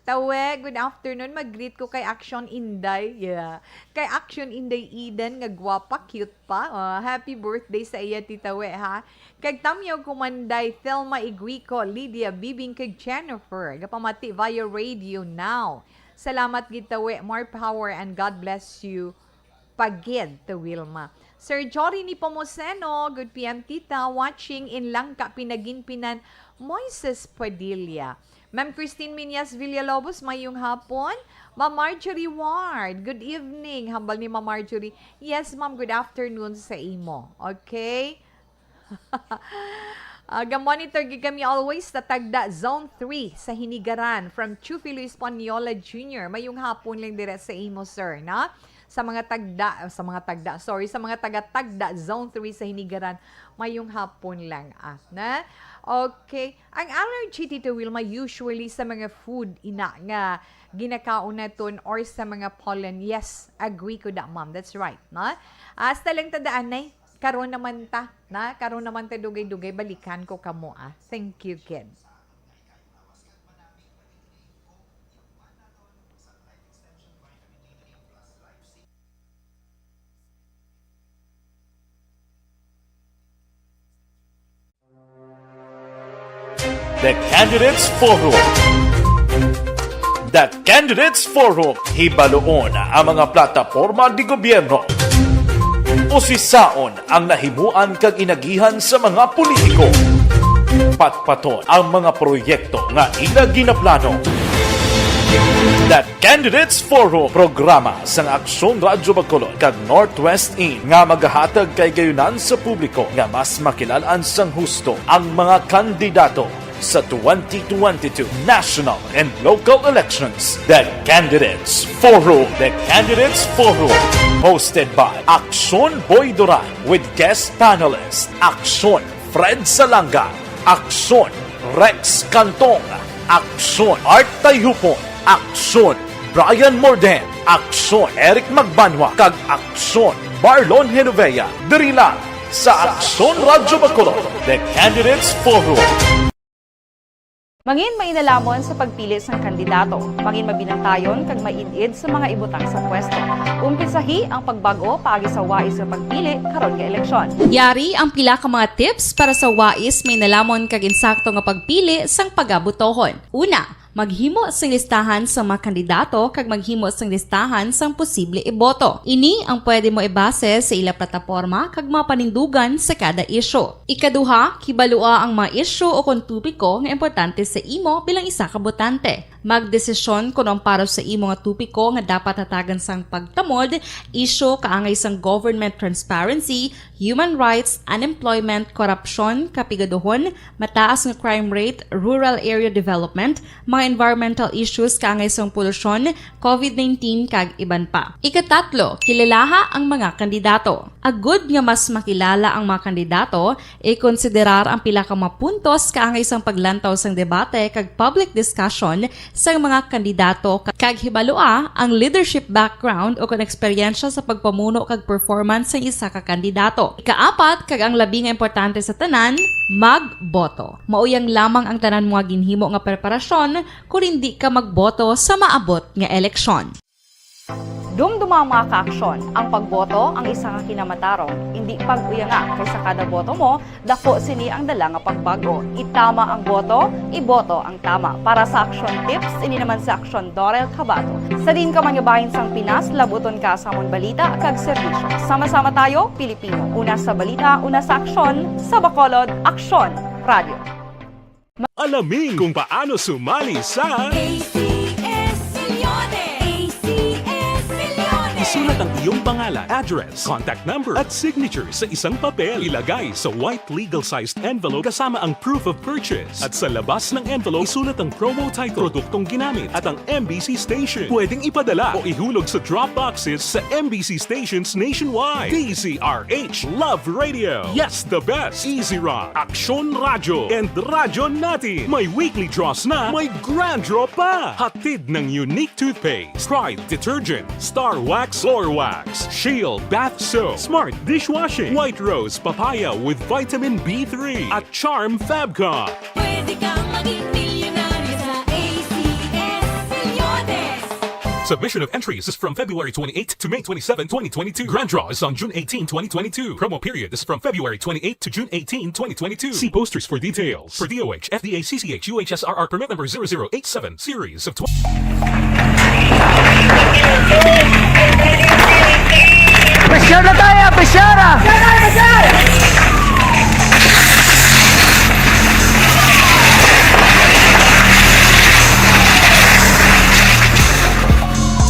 Tawe, good afternoon. Mag-greet ko kay Action Inday. Yeah. Kay Action Inday Eden nga gwapa, cute pa. Ah, happy birthday sa iya, Tita We, ha. Kag tamyaw ko man, Day Thelma Iguico, Lydia Bibing, kag Jennifer. Gapamati via radio now. Salamat gid, Tawe. More power and God bless you pa gid, Te Wilma. Sir Jory Nepomuceno, good P M, Tita, watching in Langka, Pinaginpinan, Moises Padilla. Ma'am Christine Miñas Villalobos, mayong hapon. Ma'am Marjorie Ward, good evening. Hambal ni Ma'am Marjorie, "Yes, ma'am, good afternoon sa imo." Okay? Ah, ga-monitor gid kami always sa Tagda Zone three sa Hinigaran. From Chufilo Española Junior. Mayong hapon lang dira sa imo, sir, na? Sa mga Tagda, sa mga Tagda, sorry, sa mga taga Tagda Zone three sa Hinigaran, mayong hapon lang, ah, na? Okay. Ang allergy, Tito Wilma, usually sa mga food ina nga ginakaon naton or sa mga pollen. Yes, agree ko da, ma'am. That's right, no? Hasta lang tandaan, nay. Karon naman ta, na? Karon naman ta dugay-dugay, balikan ko kamo, ah. Thank you, kid. The Candidates Forum. The Candidates Forum, hibaluon ang mga plataporma di gobyerno. Usisaon ang nahimuan kag inagihan sa mga politiko. Patpaton ang mga proyekto nga ila ginaplano. The Candidates Forum, programa sang Aksyon Radyo Bacolod kag Northwest In nga magahatag kay gayunan sa publiko nga mas makilal-an sang husto ang mga kandidato sa twenty twenty-two national and local elections. The Candidates Forum. The Candidates Forum, hosted by Aksyon Boy Duran with guest panelist Aksyon Fred Salanga, Aksyon Rex Cantong, Aksyon Art Tayhupon, Aksyon Brian Morden, Aksyon Eric Magbanwa, kag Aksyon Marlon Genovea, diri lang sa Aksyon Radyo Bacolod, The Candidates Forum. Mangin mainalamon sa pagpili sang kandidato. Mangin mabinantayon kag maid-id sa mga ibutang sa pwesto. Umpisahi ang pagbag-o paagi sa wais nga pagpili karon nga eleksyon. Yari ang pila ka mga tips para sa wais, mainalamon kag insakto nga pagpili sang pagabotohon. Una, maghimo sing listahan sa mga kandidato kag maghimo sing listahan sang posible iboto. Ini ang pwede mo ibase sa ila plataporma kag mga panindugan sa kada isyu. Ikaduha, kibalua ang mga isyu o kon topiko nga importante sa imo bilang isa ka botante. Magdesisyon kon ang para sa imo nga topiko nga dapat hatagan sang pagtamod, isyu kaangay sang government transparency, human rights, unemployment, korupsyon, kapigaduhon, mataas nga crime rate, rural area development, mga environmental issues kaangay sang polusyon, covid nineteen, kag iban pa. Ikatatlo, kilalaha ang mga kandidato. Agud nga mas makilala ang mga kandidato, ikonsiderar ang pila ka mga puntos kaangay sang paglantaw sang debate kag public discussion sang mga kandidato, kag hibalua ang leadership background o kon eksperyensya sa pagpamuno kag performance sang isa ka kandidato. Ikaapat, kag ang labi nga importante sa tanan, magboto. Mao yang lamang ang tanan mga ginhimo nga preparasyon kon indi ka magboto sa maabot nga eleksyon. Dumduma, mga kaaksyon, ang pagboto ang isa ka kinamatarong, indi pag-uyanga, kay sa kada boto mo, dako sini ang dala nga pagbag-o. Itama ang boto, iboto ang tama. Para sa Aksyon Tips, ini naman si Aksyon Dorel Cabato. Sa diin ka man nga bahin sang Pinas, labuton ka sa amon balita kag serbisyo. Sama-sama tayo, Pilipino. Una sa balita, una sa aksyon, sa Bacolod, Aksyon Radio. Alamin kung paano sumali sa A C S Milyones. A C S Milyones. Sulat ang iyong pangalan, address, contact number, at signature sa isang papel. Ilagay sa white legal-sized envelope kasama ang proof of purchase. At sa labas ng envelope, isulat ang promo title, produktong ginamit, at ang M B C station. Pwedeng ipadala o ihulog sa drop boxes sa M B C stations nationwide. D Z R H Love Radio. Yes, the best. Easy Rock, Aksyon Radyo, and Radyo Natin. May weekly draws na, may grand draw pa. Hatid ng Unique Toothpaste, Pride Detergent, Star Wax, Floor Wax, Shield Bath Soap, Smart Dishwashing, White Rose Papaya with Vitamin B three, at Charm Fabcon. Pwede kang maging milyonaryo sa A C S Milyones. Submission of entries is from February twenty-eighth to May twenty-seven, twenty twenty-two. Grand draw is on June eighteen, twenty twenty-two. Promo period is from February twenty-eighth to June eighteen, twenty twenty-two. See posters for details. For D O H, F D A, C C H, U H S R R permit number zero zero eight seven, series of twenty. Pressure na tayo! Pressure!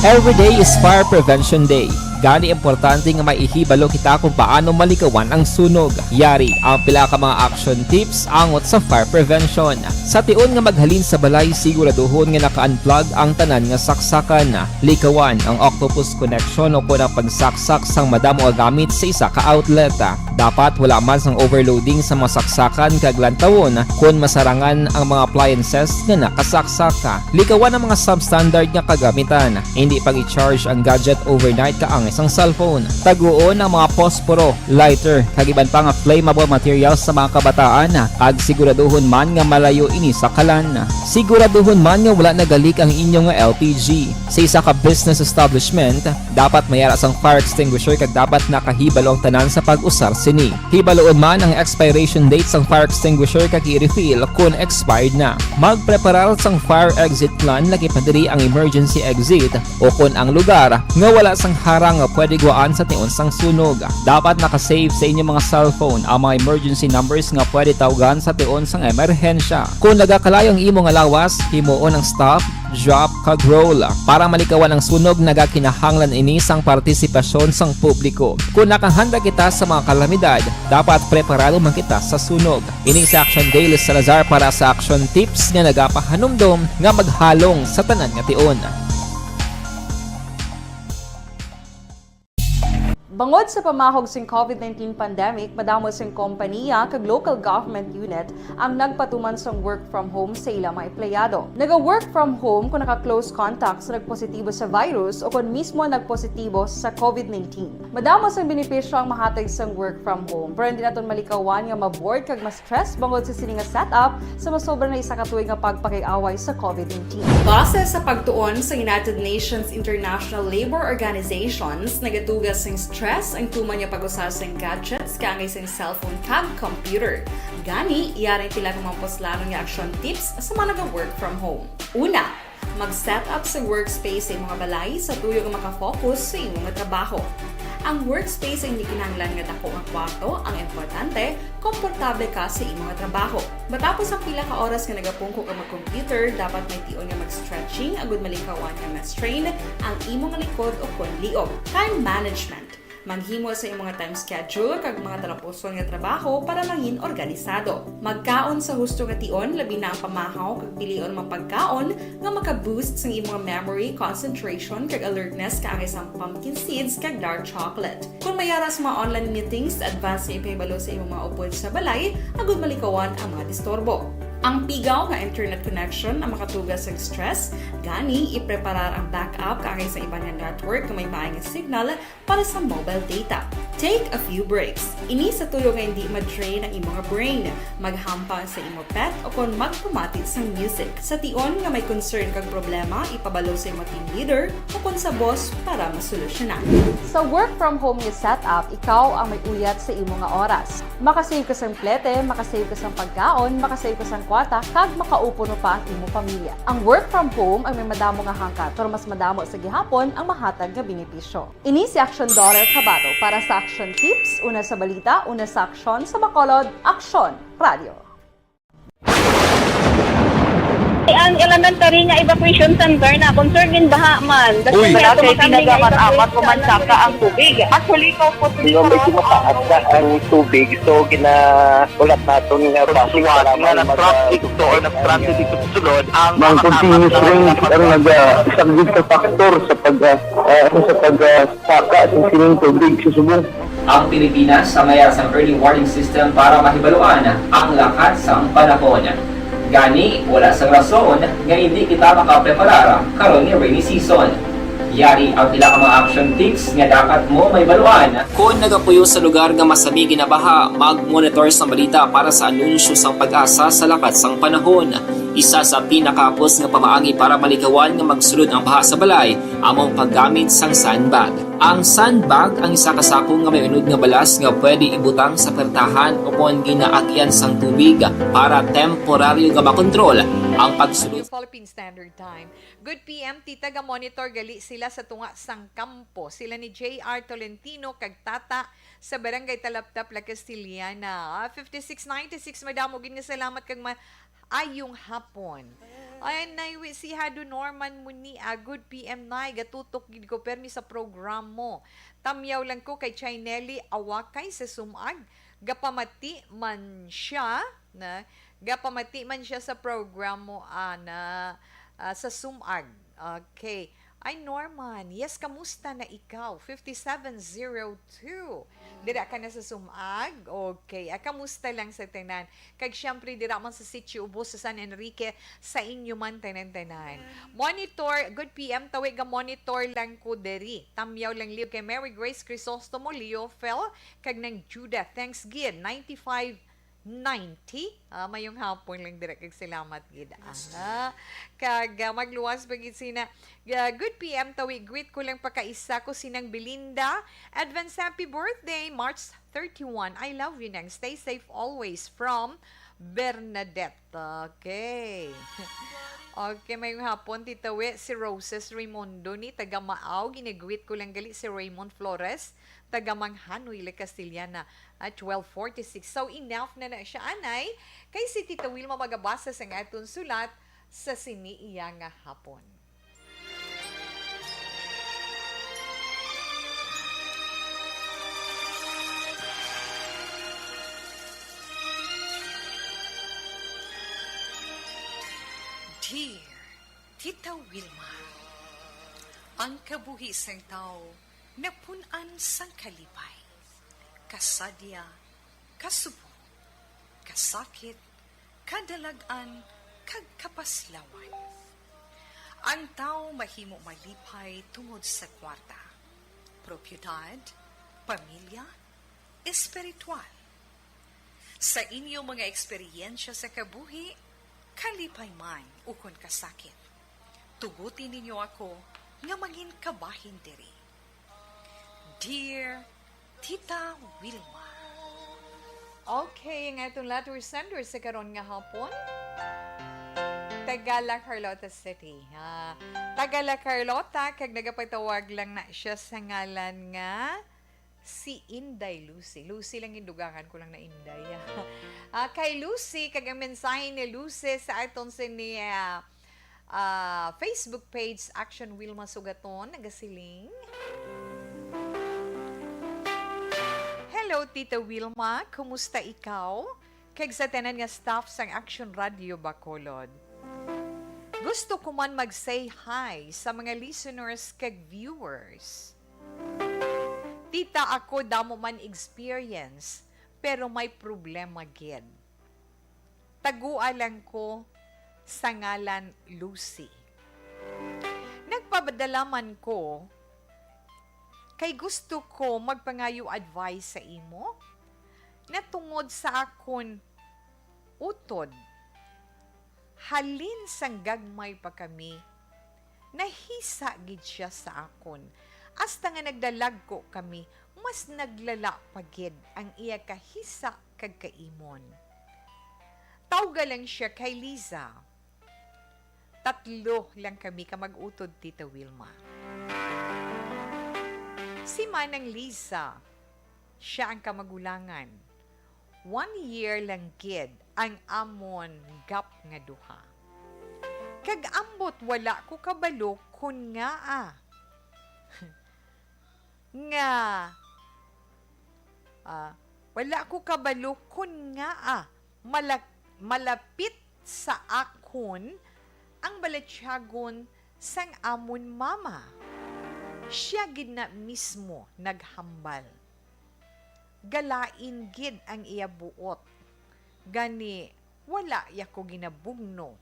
Every day is Fire Prevention Day. Gani, importante nga may ihibalo kita kung paano malikawan ang sunog. Yari ang pila ka mga action tips angot sa fire prevention. Sa tion nga maghalin sa balay, siguraduhon nga naka-unplug ang tanan nga saksakan. Likawan ang octopus connection o kon ang pagsaksak sang madamo nga gamit sa isa ka outlet. Dapat wala man sang overloading sa mga saksakan kag lantawon kon masarangan ang mga appliances nga nakasaksak. Likawan ang mga substandard nga kagamitan. Hindi pag-i-charge ang gadget overnight kaangay sang cellphone. Taguon ang mga posporo, lighter, kag iban pa nga flammable materials sa mga kabataan, kag siguraduhon man nga malayo ini sa kalan. Siguraduhon man nga wala nagalik ang inyo nga L P G. Sa isa ka business establishment, dapat may ara sang fire extinguisher kag dapat nakahibalo ang tanan sa pag-usar sini. Hibaluon man ang expiration date sang fire extinguisher kag i-refill kon expired na. Magpreparar sang fire exit plan, lakip na diri ang emergency exit o kon ang lugar nga wala sang harang nga pwede guwaan sa tion sang sunog. Dapat naka-save sa inyo mga cellphone ang mga emergency numbers nga pwede tawgan sa tion sang emerhensya. Kon nagakalayo ang imo nga lawas, himuon ang stop, drop, kag roll. Para malikawan ang sunog, nagakinahanglan ini sang partisipasyon sang publiko. Kon nakahanda kita sa mga kalamidad, dapat preparado man kita sa sunog. Ini si Action Daily Salazar para sa Action Tips nga nagapahanumdom nga maghalong sa tanan nga tion. Bangod sa pamahog sing COVID nineteen pandemic, madamo sing kompaniya kag local government unit ang nagpatuman sang work from home sa ila mga empleyado. Naga-work from home kon naka-close contact sa nagpositibo sa virus o kon mismo nagpositibo sa COVID nineteen. Madamo sang benepisyo ang mahatag sang work from home, pero hindi naton malikawan nga ma-bored kag ma-stress bangod sa sini nga setup sa masobra na isa ka tuig nga pagpakiaway sa COVID nineteen. Base sa pagtuon sa United Nations International Labour Organizations, nagatuga sing stress ang tuman nga pag-usa sing gadgets kaangay sing cellphone kag computer. Gani, yari ang pila ka mga puslanon nga action tips sa mga naga-work from home. Una, mag-set up sa workspace sa imo nga balay sa tuyo nga makafocus sa imo nga trabaho. Ang workspace ang hindi kinahanglan nga dako nga kwarto, ang importante, komportable ka sa imo nga trabaho. Matapos ang pila ka oras nga nagapungko ka mag-computer, dapat may tion nga mag-stretching agud malikawan nga ma-strain ang imo nga likod o kon liog. Time management. Maghimo sa imo nga time schedule kag mga talapuson nga trabaho para mangin organisado. Magkaon sa husto nga tion, labi na ang pamahaw kag pilion mga pagkaon nga maka-boost sang imo nga memory, concentration, kag alertness kaangay sang pumpkin seeds kag dark chocolate. Kon may ara sa mga online meetings, advance nga ipahibalo sa imo mga upod sa balay agud malikawan ang mga disturbo. Ang pigaw nga internet connection ang makatuga sang stress, gani ipreparar ang backup kaangay sa iban nga network nga may maay nga signal para sa mobile data. Take a few breaks. Ini sa tuyo nga hindi ma-drain ang imo nga brain. Maghampang sa imo pet o kon magpamati sang music. Sa tion nga may concern kag problema, ipabalo sa imo team leader o kon sa boss para masolusyonan. Sa work from home nga setup, ikaw ang may uyat sa imo nga oras. Makasave ka sang plete, makasave ka sang pagkaon, makasave ka sang kwarta, kag makaupo no pa ang imo pamilya. Ang work from home ang may madamo nga hangkat, pero mas madamo sa gihapon ang mahatag nga benepisyo. Ini si Action Dollar Kabato para sa Action Tips, una sa balita, una sa aksyon, sa Bacolod, Aksyon Radio. Ang elementary nga evacuation center na concern din baha man. Uy. Wala kay pinagamat-amat ko man saka ang tubig. Actually, ko po. Medyo mataas na ang tubig, so ginaulat naton nga basi nga nag-traffic to or nag-transit dito sa sulod ang mga continuous rain ang nag-, ah, isang big factor sa pag, ah, ah, sa pag, ah, saka sa sining tubig sa subong. Ang Pilipinas ang mayara sang early warning system para mahibaluan ang lakat sang panahon. Gani, wala sang rason nga indi kita makapreparar karon nga rainy season. Yari ang pila ka mga action tips nga dapat mo mahibaluan. Kon nagapuyo sa lugar nga masami ginabaha, mag-monitor sang balita para sa anunsyo sang PAGASA sa lakat sang panahon. Isa sa pinakahapos nga pamaagi para malikawan nga magsulod ang baha sa balay amo ang paggamit sang sandbag. Ang sandbag ang isa ka sako nga may unod nga balas nga pwede ibutang sa pertahan o kon ginaagyan sang tubig para temporaryo nga makontrol ang pagsulod. Philippine Standard Time. Good P M, tita, ga-monitor gali sila sa tunga sang kampo. Sila ni J R Tolentino kag tata sa Barangay Talaptap, La Castellana. Ah, fifty-six ninety-six, madamo gid nga salamat kag ma-, ayong hapon. Ay, Nay, wi, si Hado Norman Munia, good P M, Nay, gatutok gid ko permi sa programo. Tamyaw lang ko kay Chinelli Awakay sa Sumag. Gapamati man siya, na, gapamati man siya sa programo, ana, ah, sa Sumag. Okay. Ay, Norman, yes, kamusta na ikaw? Fifty-seven zero two. Dira ka na sa Sumag? Okay. Ah, kamusta lang sa tanan? Kag siyempre, dira man sa Sitio Ubos sa San Enrique, sa inyo man tanan-tanan. Monitor, good P M, tawi ga monitor lang ko diri. Tamyaw lang liw kay Mary Grace Crisostomo, Leo Fel, kag nang Judah. Thanks gid, ninety-five ninety. Ah, mayong hapon lang dira kag salamat gid. Ana. Kag, ah, magluwas pa gid sina. Ah, good P M tawi, greet ko lang pakaisa ko sinang Belinda. Advance happy birthday, March thirty-one. I love you, Nang. Stay safe always. From Bernadette. Okay. Okay, mayong hapon, Tita Wi. Si Roses Raimundo ni taga Maaw. Ginagreet ko lang gali si Raymond Flores, taga Manghanoy, La Castellana, at twelve forty-six. So, enough na na siya, anay. Kay si Tita Wilma magabasa sa aton sulat sa sini iya nga hapon. Dear Tita Wilma, ang kabuhi sang tawo napun-an sang kalipay, kasadya, kasubong, kasakit, kadalag-an, kag kapaslawan. Ang tawo mahimo malipay tungod sa kwarta, propiedad, pamilya, espiritual. Sa inyo mga eksperyensya sa kabuhi, kalipay man ukon kasakit, tuguti ninyo ako nga mangin kabahin diri. Dear Tita Wilma. Okay, ang aton letter sender sa karon nga hapon, taga La Carlota City. Ah, taga La Carlota, kag nagapatawag lang na siya sa ngalan nga si Inday Lucy. Lucy lang, indugangan ko lang na Inday. Ah, kay Lucy, kag ang mensahe ni Lucy sa aton sini, ah, ah, Facebook page, Action Wilma Sugaton, nagasiling, "Hello, Tita Wilma. Kumusta ikaw? Kag sa tanan nga staff sang Action Radio Bacolod. Gusto ko man mag-say hi sa mga listeners kag viewers. Tita, ako damo man experience, pero may problema gid. Tagua lang ko sa ngalan Lucy. Nagpadala man ko kay gusto ko magpangayo advice sa imo, natungod sa akon utod. Halin sang gagmay pa kami, nahisa gid sia sa akon. Hasta nga nagdalagko kami, mas naglala pa gid ang iya kahisa kag kaimon. Tawga lang sia kay Liza. Tatlo lang kami ka mag-utod, Tita Wilma. Si Manang Liza, sia ang kamagulangan. One year lang gid ang amon gap nga duha. Kag ambot wala ko kabalo kon ngaa. Nga, ah, wala ko kabalo kon ngaa mala-, malapit sa akon ang balatyagon sang amon mama. Sia gid na mismo naghambal. Galain gid ang iya buot. Gani, wala ya ko ginabugno.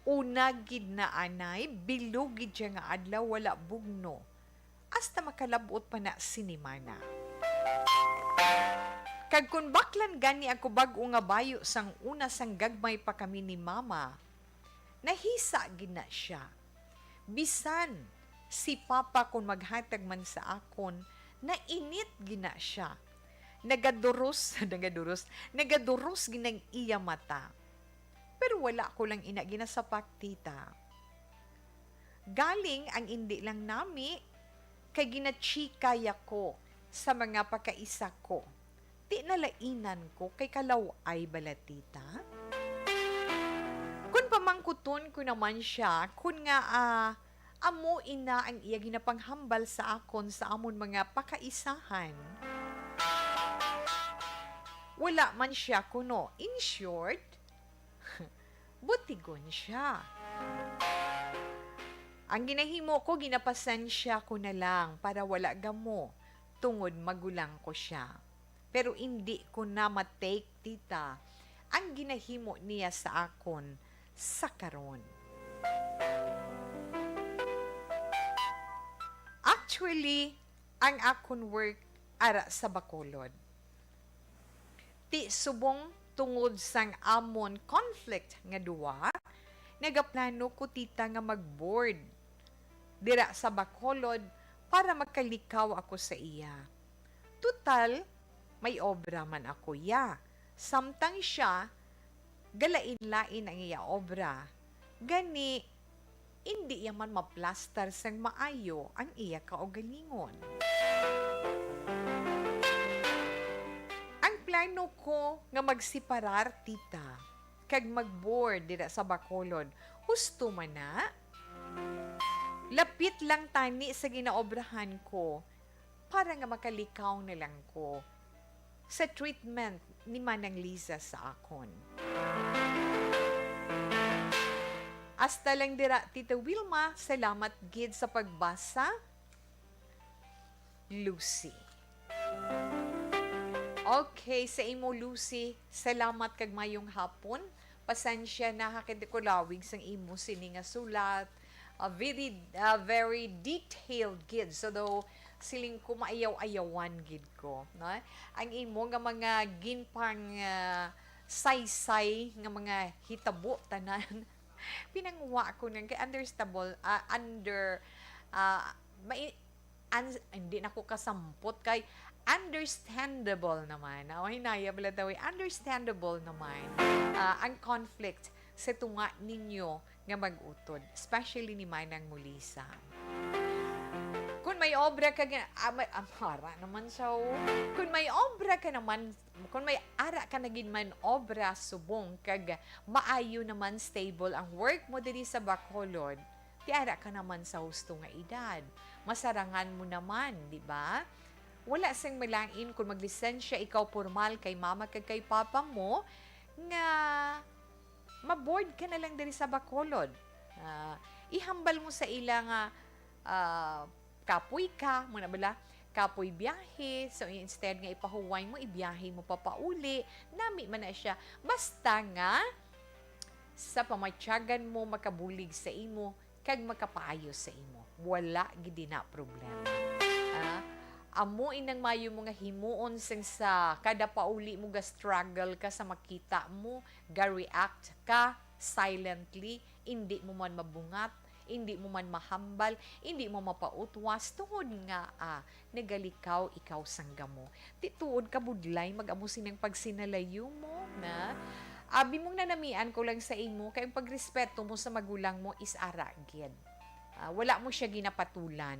Una gid na anay, bilog gid siya nga adlaw wala bugno. Hasta makalab-ot pa na sini mana. Kag kon baklan gani ako bag-o nga bayo sang una sang gagmay pa kami ni mama, nahisa gid na sia. Bisan si papa kon maghatag man sa akon, nainit gid na sia. Nagaduros, nagaduros, nagaduros gid ang iya mata. Pero wala ko lang ina ginasapak, tita. Galing ang indi lang nami, kay ginachikay ako sa mga pakaisa ko. Ti nalainan ko kay kalaw-ay bala, tita? Kun pamangkuton ko naman siya, kun nga, ah, amo ina ang iya ginapanghambal sa akon sa amon mga pakaisahan, wala man siya kuno. In short, butigon siya. Ang ginahimo ko, ginapasensya ko na lang para wala gamo, tungod magulang ko siya. Pero indi ko na ma-take, tita, ang ginahimo niya sa akon sa karon. Actually, ang akon work ara sa Bacolod. Ti subong tungod sang amon conflict nga duwa, nagaplano ko, tita, nga mag-board dira sa Bacolod para magkalikaw ako sa iya. Tutal, may obra man ako iya. Samtang siya, galain-lain ang iya obra. Gani, indi ya man maplastar sang maayo ang iya kaugalingon. Ang plano ko nga magseparar, tita, kag mag-board dira sa Bacolod, husto man na. Lapit lang tani sa ginaobrahan ko para nga makalikaw na lang ko sa treatment ni Manang Liza sa akon. Hasta lang dira, Tita Wilma. Salamat gid sa pagbasa. Lucy. Okay, sa imo, Lucy, salamat kag mayong hapon. Pasensya na ha, kay di ko lawig sang imo sini nga sulat. Ah, very, ah, very detailed gid. So, daw, siling ko, maayaw-ayawan gid ko, no? Ang imo nga mga ginpang, ah, saysay nga mga hitabo tanan, pinanguha ko nang kay understandable, ah, under, ah, mai-, ans-, hindi na ko kasampot kay understandable naman. Ah, hinaya pala daw, eh, understandable naman, ah, ang conflict sa tunga ninyo nga mag-utod, especially ni Manang Mulisa. Kung may obra ka nga, ah, may, ah, ara naman siya, oh. Kung may obra ka naman, kung may ara ka na gid man obra subong kag maayo naman, stable ang work mo diri sa Bacolod, ti ara ka naman sa husto nga edad. Masarangan mo naman, di ba? Wala sing malain kung maglisensya ikaw pormal kay mama kag kay papa mo nga ma-board ka na lang diri sa Bacolod. Ah, ihambal mo sa ila nga, ah, kapoy ka, mo na bala, kapoy biyahe. So, instead nga ipahuway mo, ibiyahe mo papauli, nami man na siya. Basta nga, sa pamatyagan mo, makabulig sa imo, kag makapaayo sa imo. Wala gid na problema. Ah, amo inang mayo mo nga himuon, sang sa kada pauli mo ga-struggle ka sa makita mo, ga-react ka silently, indi mo man mabungat, indi mo man mahambal, indi mo mapautwas, tungod nga, ah, nagalikaw ikaw sang gamo. Ti tuod kabudlay mag-amo sining pagsinalayo mo, na? Abi mong nanamian ko lang sa imo, kay ang pagrespeto mo sa magulang mo is ara gid. Ah, wala mo siya ginapatulan,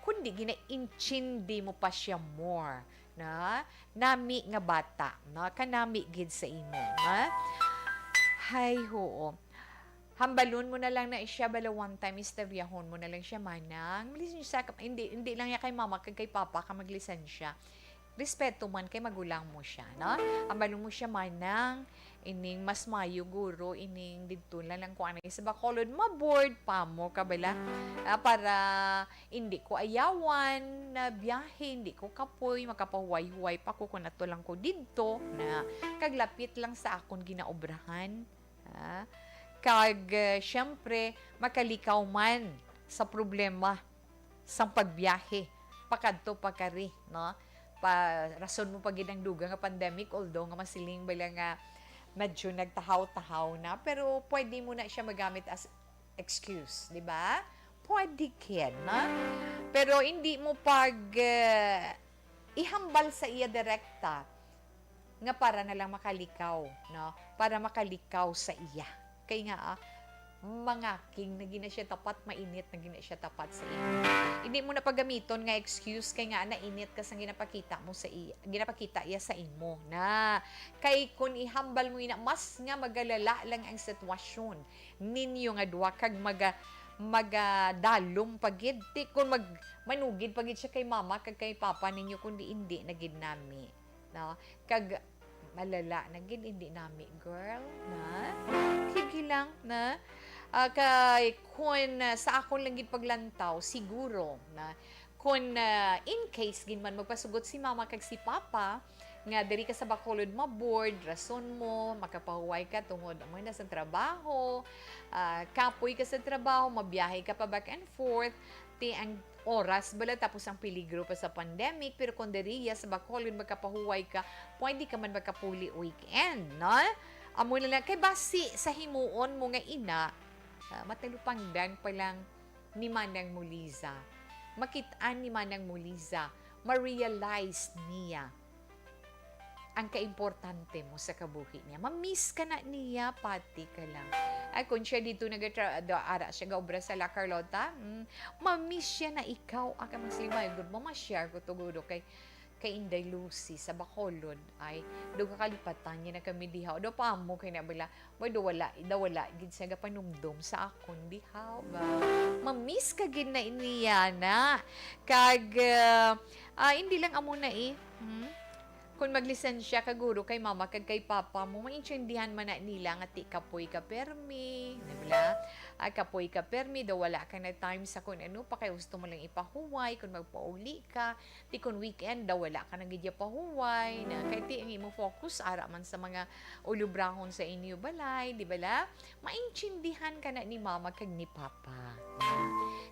kundi ginaintindi mo pa siya more, na? Nami nga bata, na? Kanami gid sa imo, na? Hay, hoo. Hambalon mo na lang na siya, bala, one time, istoryahon mo na lang siya, "Manang, malisensya ka." Hindi, hindi lang niya kay mama kag kay papa ka maglisensya. Respeto man kay magulang mo siya, no? Hambalon mo siya, "Manang, ining mas mayo guro, ining didto na lang ko anay sa Bacolod, ma-bored pa mo ka bala, ah, para hindi ko ayawan na biyahe, hindi ko kapoy, makapahuway-huway pa ko kung ato lang ko didto na kag lapit lang sa akon ginaobrahan." Ah, kag, eh, siyempre, makalikaw man sa problema sang pagbiyahe pakadto pakari, no? Pa, rason mo pa gid ang dugang nga pandemic, although nga masiling bala nga medyo nagtahaw-tahaw na, pero pwede mo na siya magamit as excuse, di ba? Pwede gid, no? Pero hindi mo pag, eh, ihambal sa iya direkta nga para na lang makalikaw, no? Para makalikaw sa iya. Kay nga, ah, mangaking na gina siya tapat, mainit na gina siya tapat sa imo. Hindi mo na paggamiton nga excuse kay nga nainit ka sa ginapakita mo sa iya, ginapakita iya sa imo na. Kay kun ihambal mo ina, mas nga magalala lang ang sitwasyon ninyo nga duha kag maga-, magadalom pa gid. Ti kun mag-, manugid pa gid siya kay mama kag kay papa ninyo, kundi indi na gid nami, no? Kag malala na gid, indi nami, girl, na? Sige lang, na? Ah, kay kun, ah, sa akon lang gid paglantaw, siguro, na kun, ah, in case gid man magpasugot si mama kag si papa nga diri ka sa Bacolod ma-bored, rason mo, makapahuway ka tungod amo na sa trabaho, ah, kapoy ka sa trabaho, mabiyahe ka pa back and forth, ti ang oras bala, tapos ang peligro pa sa pandemic, pero kung diri ya sa Bacolod makapahuway ka, pwede ka man makapuli weekend, no? Amo na lang, kay basi sa himuon mo nga ina, ah, matalupangdan pa lang ni Manang Muliza. Makit-an ni Manang Muliza, ma-realize niya ang kaimportante mo sa kabuhi niya. Ma-miss ka na niya, pati ka lang. Ay, kung siya dito nagatra-, do, ara siya gaobra sa La Carlota, mm, ma-miss siya na ikaw. Aka magsiling, "My God, mama-share ko to, gudo, kay, kay Inday Lucy sa Bacolod. Ay, do kakalipatan niya na kami diha. O, do pa mo kay na bala, may do wala, do wala gid siya gapanumdom sa akon diha, ba?" Ma-miss ka gid na niya na. Kag, ah, ah, hindi lang amo na eh. Hmm? Kung maglisensya ka, guro, kay mama kag kay papa mo, maintindihan man na nila nga ti kapoy ka permi, di ba? Ah, kapoy ka permi, daw wala ka na time sa kung ano pa, kay gusto mo lang ipahuway, kung magpauli ka, ti kung weekend, daw wala ka na gid ya pahuway, na kay ti ang imo focus, ara man sa mga ulubrahon sa inyo balay, di ba la? Maintindihan ka na ni mama kag ni papa.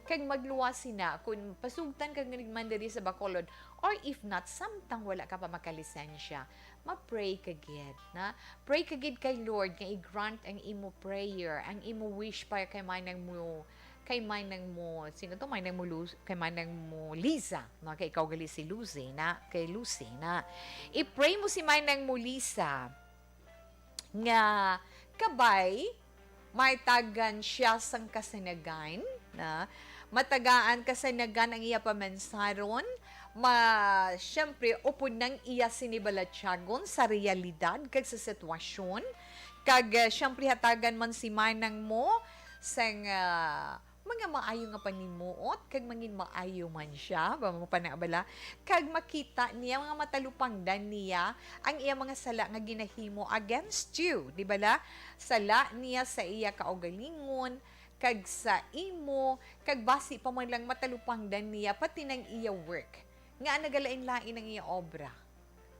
Kag magluwas sina, kung pasugtan ka nga man diri sa Bacolod, or if not, samtang wala ka pa makalisensya, ma-pray ka gid, na? Pray ka gid kay Lord nga i-grant ang imo prayer, ang imo wish para kay Manang mo, kay Manang mo, sino to? Manang mo Lu-, kay Manang mo Liza, no? Kay ikaw gali si Lucy, na? Kay Lucy, na? I-pray mo si Manang mo Liza nga kabay, matagaan siya sang kasanagan, na matagaan kasanagan ang iya pamansaron, ma-, siyempre, upod nang iya sini balatyagon sa realidad kag sa sitwasyon, kag, eh, siyempre, hatagan man si manang mo sang, ah, mga maayo nga panimuot, kag mangin maayo man siya, ba mo pa na bala? Kag makita niya nga matalupangdan niya ang iya mga sala nga ginahimo against you, di bala? Sala niya sa iya kaugalingon, kag sa imo, kag basi pa man lang matalupangdan niya pati nang iya work, nga nagalain-lain ang iya obra.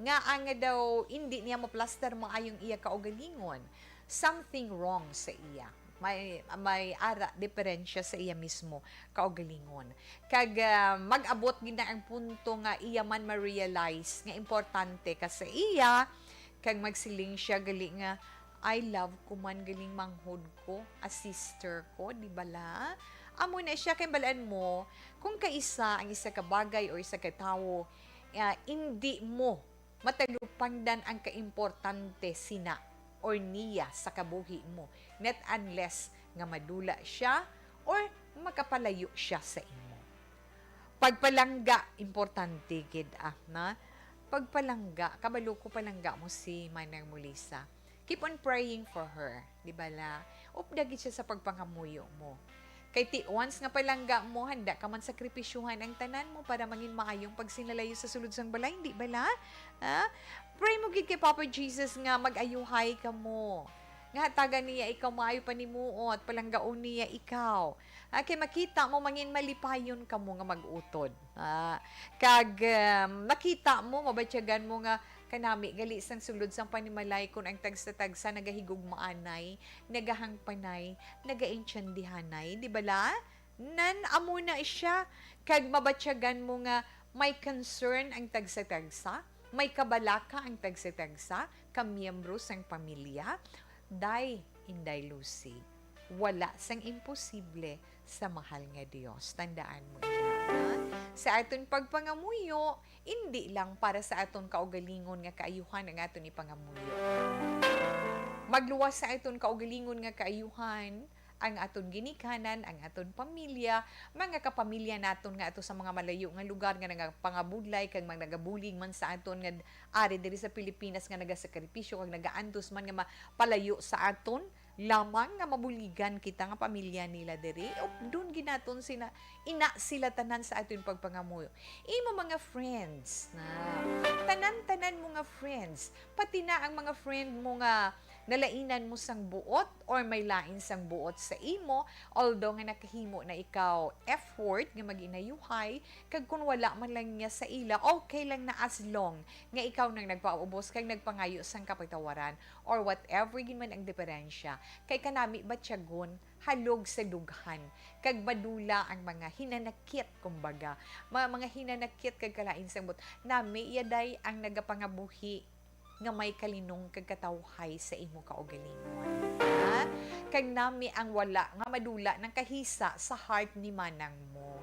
Nga nga daw indi niya maplastar maayong iya kaugalingon. Something wrong sa iya. May, may ara, diferensya sa iya mismo kaugalingon. Kag, ah, mag-abot gid na ang punto nga iya man ma-realize nga importante ka sa iya, kag magsiling siya gali nga, "I love ko man galing manghod ko, a sister ko," di bala? Amo na siya, kay balaan mo, kung kaisa ang isa ka bagay o isa ka tawo, ah, indi mo matalupangdan ang kaimportante sina or niya sa kabuhi mo, not unless nga madula siya or makapalayo siya sa imo. Pagpalangga, importante gid, ah, na? Pagpalangga, kabalo ko palangga mo si Manang Mulisa. Keep on praying for her, di bala? Upda gid siya sa pagpangamuyo mo. Kay ti once nga palangga mo, handa ka man sakripisyuhan ang tanan mo para mangin maayong pagsinalayo sa sulod sang balay, di bala? Ha? Pray mo gid kay Papa Jesus nga mag-ayuhay kamo. Nga hatagan niya ikaw maayo panimuot, palanggaon niya ikaw. Ah, kay makita mo mangin malipayon kamo nga mag-utod. Ah, kag, um, makita mo, mabatyagan mo nga kanami gali sang sulod sang panimalay, kun ang tagsa-tagsa nagahigugmaanay, nagahangpanay, nagaintiyendihanay, di bala? Nan amo na siya, kag mabatyagan mo nga may concern ang tagsa-tagsa, may kabalaka ang tagsa-tagsa, ka miyembro sang pamilya. Day, Inday Lucy, wala sang imposible sa mahal nga Dios. Tandaan mo ina, ha? Sa aton pagpangamuyo, indi lang para sa aton kaugalingon nga kaayuhan ang aton ipangamuyo. Magluwas sa aton kaugalingon nga kaayuhan, ang aton ginikanan, ang aton pamilya, mga kapamilya naton nga ato sa mga malayo nga lugar nga nagapangabudlay kag mga nagabulig man sa aton nga ari diri sa Pilipinas nga nagasakripisyo kag nagaantos man nga mapalayo sa aton lamang nga mabuligan kita nga pamilya nila diri. Updon gid naton sila, ina sila tanan sa aton pagpangamuyo. Imo mga friends na, tanan-tanan mo nga friends, pati na ang mga friend mo nga nalainan mo sang buot or may lain sang buot sa imo, although nga nakahimo na ikaw effort nga mag-inayuhay, kag kun wala man lang niya sa ila, okay lang na as long nga ikaw nang nagpaubos kag nagpangayo sang kapatawaran or whatever gid man ang diferensya. Kay kanami batyagon, halog sa dughan, kag madula ang mga hinanakit, kumbaga, mga, mga hinanakit kag kalain sang buot. Nami iya day ang nagapangabuhi nga may kalinong kag katawhay sa imo kaugalingon. Ha? Kag nami ang wala nga madula nang kahisa sa heart ni manang mo.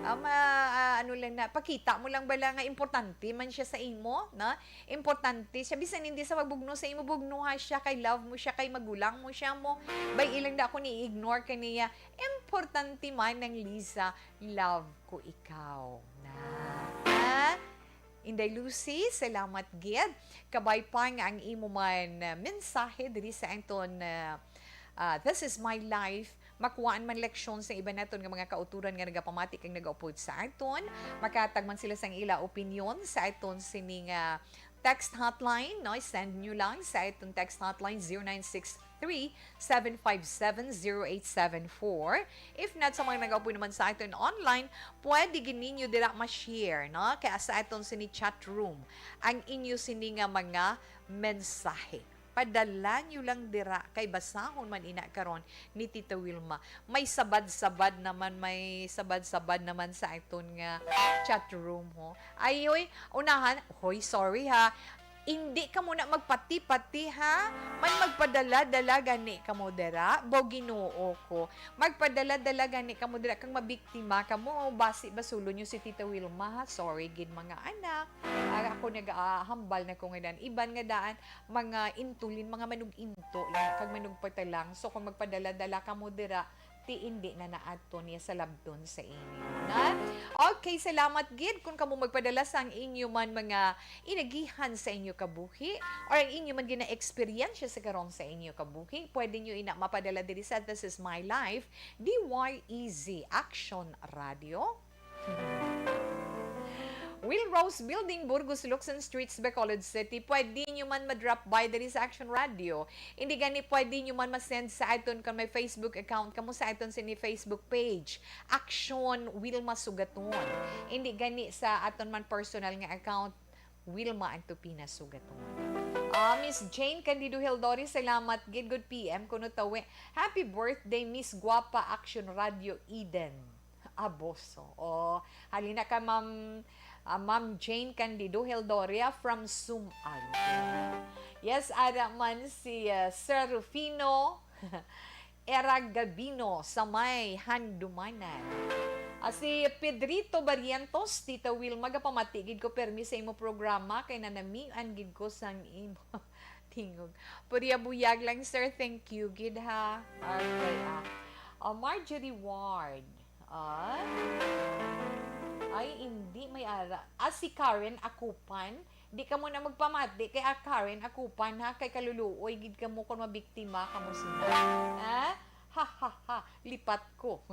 Ah, ma-, ah, ano lang na, pakita mo lang bala nga importante man siya sa imo, na? Importante siya. Bisan hindi sa magbugno sa imo, bugnuha siya kay love mo siya, kay magulang mo siya mo. Bay, ilang da ako ni-ignore ka niya. Importante man ang Liza, love ko ikaw. Na? Ha? Inday Lucy, salamat gid. Kabay pa nga ang imo man, uh, mensahe diri sa aton, uh, uh, This Is My Life. Makuhaan man leksyon sa iban naton nga mga kauturan nga nagapamati kag nagaupod sa aton. Makatag man sila sang ila opinyon sa aton sini nga text hotline, no? Send nyo lang sa aton text hotline, zero nine six three, seven five seven, zero eight seven four. If not, sa mga nag-apoy naman sa aton online, pwede gid ninyo dira ma-share, no? Kaya sa aton sini chat room, ang inyo sini nga mga mensahe. Padala nyo lang dira, kay basahon man ina karon ni Tita Wilma. May sabad-sabad naman, may sabad-sabad naman sa aton nga chat room, ho. Ayoy, unahan, hoy, sorry ha. Hindi ka muna magpati-pati, ha? Man magpadala-dala gani ka mo dira, bo Ginoo ko. Magpadala-dala gani ka mo dira, kag mabiktima ka mo. Basi basulon nyo si Tita Wilma, ha? Sorry gid, mga anak. Ah, ako nag-ahambal na ko nga daan. Iban nga daan, mga intulin, mga manug-into lang, kag manugpatalang. So, kung magpadala-dala ka mo dira, ti indi na naato niya sa labton sa inyo, na? Okay, salamat gid kung kamo magpadala sang inyo man mga inagihan sa inyo kabuhi or ang inyo man gina-eksperyensya sa karon sa inyo kabuhi. Pwede nyo ina mapadala diri sa This Is My Life, D Y E Z Action Radio. Will Rose Building, Burgos, Locsin Streets, Bacolod City. Pwede nyo man ma-drop by diri sa Action Radio. Hindi gani pwede nyo man ma-send sa aton kung may Facebook account kamo sa aton sini Facebook page, Action Wilma Sugaton. Hindi gani sa aton man personal nga account, Wilma Antupina Sugaton. Ah, Miss Jane Candido Hildori, salamat gid, good P M kuno tawi. Happy birthday, Miss Guapa Action Radio Eden Aboso. Oh, halina ka, Ma'am, ah, Ma'am Jane Candido Hildoria from Sumag. Yes, ara man si, ah, Sir Rufino Era Gabino sa may Handumanan. Ah, si Pedrito Barrientos, Tita Wilma, gapamati gid ko permi sa imo programa kay nanamian gid ko sang imo tingog. Purya buyag lang, sir. Thank you gid, ha. Okay, ah. Ah, Marjorie Ward. Ah? Ay, hindi may ara. Ah, si Karen Akupan. Di kamo na magpamati kay, ah, Karen Akupan, ha? Kay kaluluoy gid kamo kon mabiktima kamo sina. Ha? Ha, ha, ha. Lipat ko.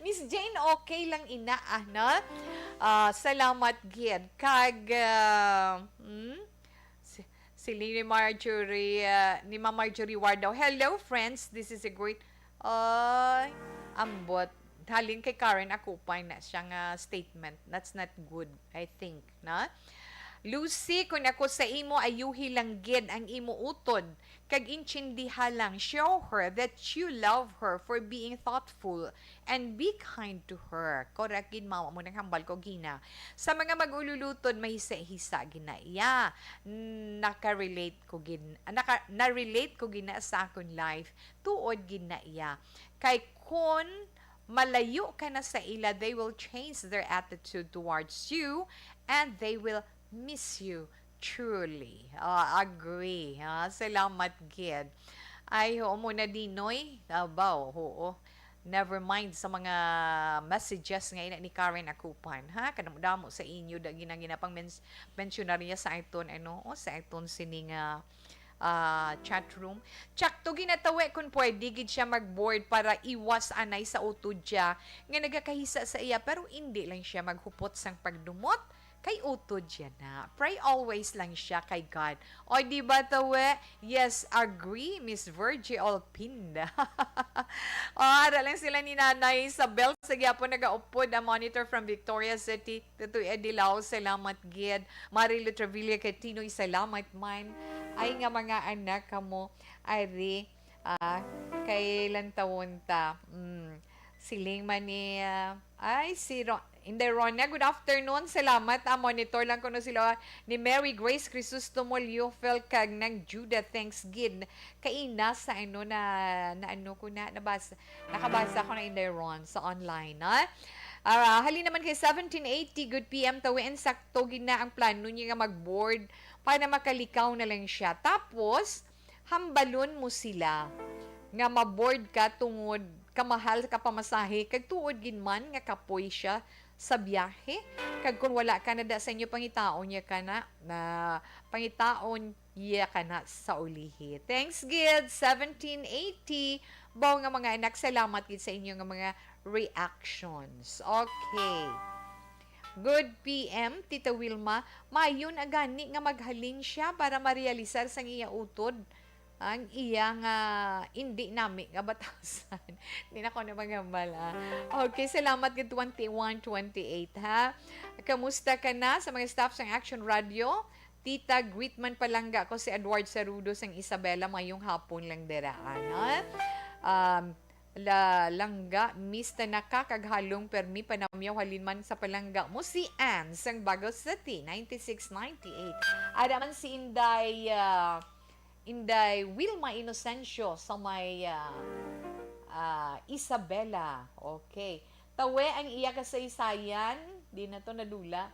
Miss Jane, okay lang ina, ah, na? Ah, salamat gid. Kag, ah, hmm? Si, si ni Marjorie, ah, ni Ma'am Marjorie Wardaw. "Hello, friends. This is a great," ay, ambot. Halin kay Karen Akupan na siya nga statement. That's not good, I think, na? "Lucy, kung ako sa imo, ayuhi lang gid ang imo utod, kag intindiha lang. Show her that you love her for being thoughtful and be kind to her." Correct gid, mama, mo nang hambal ko gina. Sa mga mag-ululutod, mahisa-hisa gina iya. Naka-relate ko gin, naka, na-relate ko gina sa akon life. Tuod gid na iya. Kay kun malayo ka na sa ila, they will change their attitude towards you and they will miss you truly. Ah, agree, ha? Salamat gid. Ay, oo mo na, Dinoy. Abaw, oo. Never mind sa mga messages nga ina ni Karen Akupan, ha? Kadamo-damo sa inyo, da, gina-, ginapang mens-, mensyonarya sa iton, ano, o sa iton sining, ah, ah, chat room. Tsakto ginatawi kung pwede gid siya mag-board para iwas anay sa utod siya nga nagakahisa sa iya, pero indi lang siya maghupot sang pagdumot kay utod siya na. Pray always lang siya kay God. O, di ba, tawi? Yes, agree, Miss Virgie Olpinda. O, ara lang sila ni Nanay Isabel. Sa gyapon nagaupod ang monitor from Victoria City. Tutoy Edilaw, salamat gid. Marilo Trevilla Catinoy, salamat man. Ay nga mga anak kamo, ari, ah, kay lantawon ta. Mm. Siling man ni, ah, ay, si Ro-, Inday Rona, good afternoon. Salamat. Ah, monitor lang kuno sila ni Mary Grace Crisostomo Leofel kag nang Judah. Thanks gid. Kaina sa ano na, na ano ko na, nabasa, nakabasa ko na, Inday Ron, sa online, ha? Ah, halin naman kay seventeen eighty, good P M, tawi, insakto gid na ang plano niya nga mag-board para makalikaw na lang siya. Tapos, hambalon mo sila nga ma-board ka tungod kamahal ka pamasahe, kag tuod gid man nga kapoy siya sa biyahe. Kag kung wala ka na da sa inyo, pangitaon niya ka na, na pangitaon iya ka na sa ulihi. Thanks gid, seventeen eighty. Baw nga mga anak, salamat gid sa inyo nga mga reactions. Okay. Good P M, Tita Wilma. Mayon agani nga maghalin siya para marealisar sang iya utod ang iya nga indi nami nga batasan. Hindi na ko na maghambal, ah. Okay, salamat gid, twenty-one twenty-eight, ha? Kamusta ka na sa mga staff sang Action Radio? Tita, greet man palangga ko si Edward Sarudo sang Isabela. Mayong hapon lang dira, ano? Um, la, langga, miss ta na ka, kag halong permi panamyaw halin man sa palangga mo si Ann sang Bagao City, ninety-six ninety-eight. Ada man si Inday, ah, Inday Wilma Inocencio sa may, ah, ah, Isabela. Okay. Tawe ang iya kasaysayan, di na to nadula.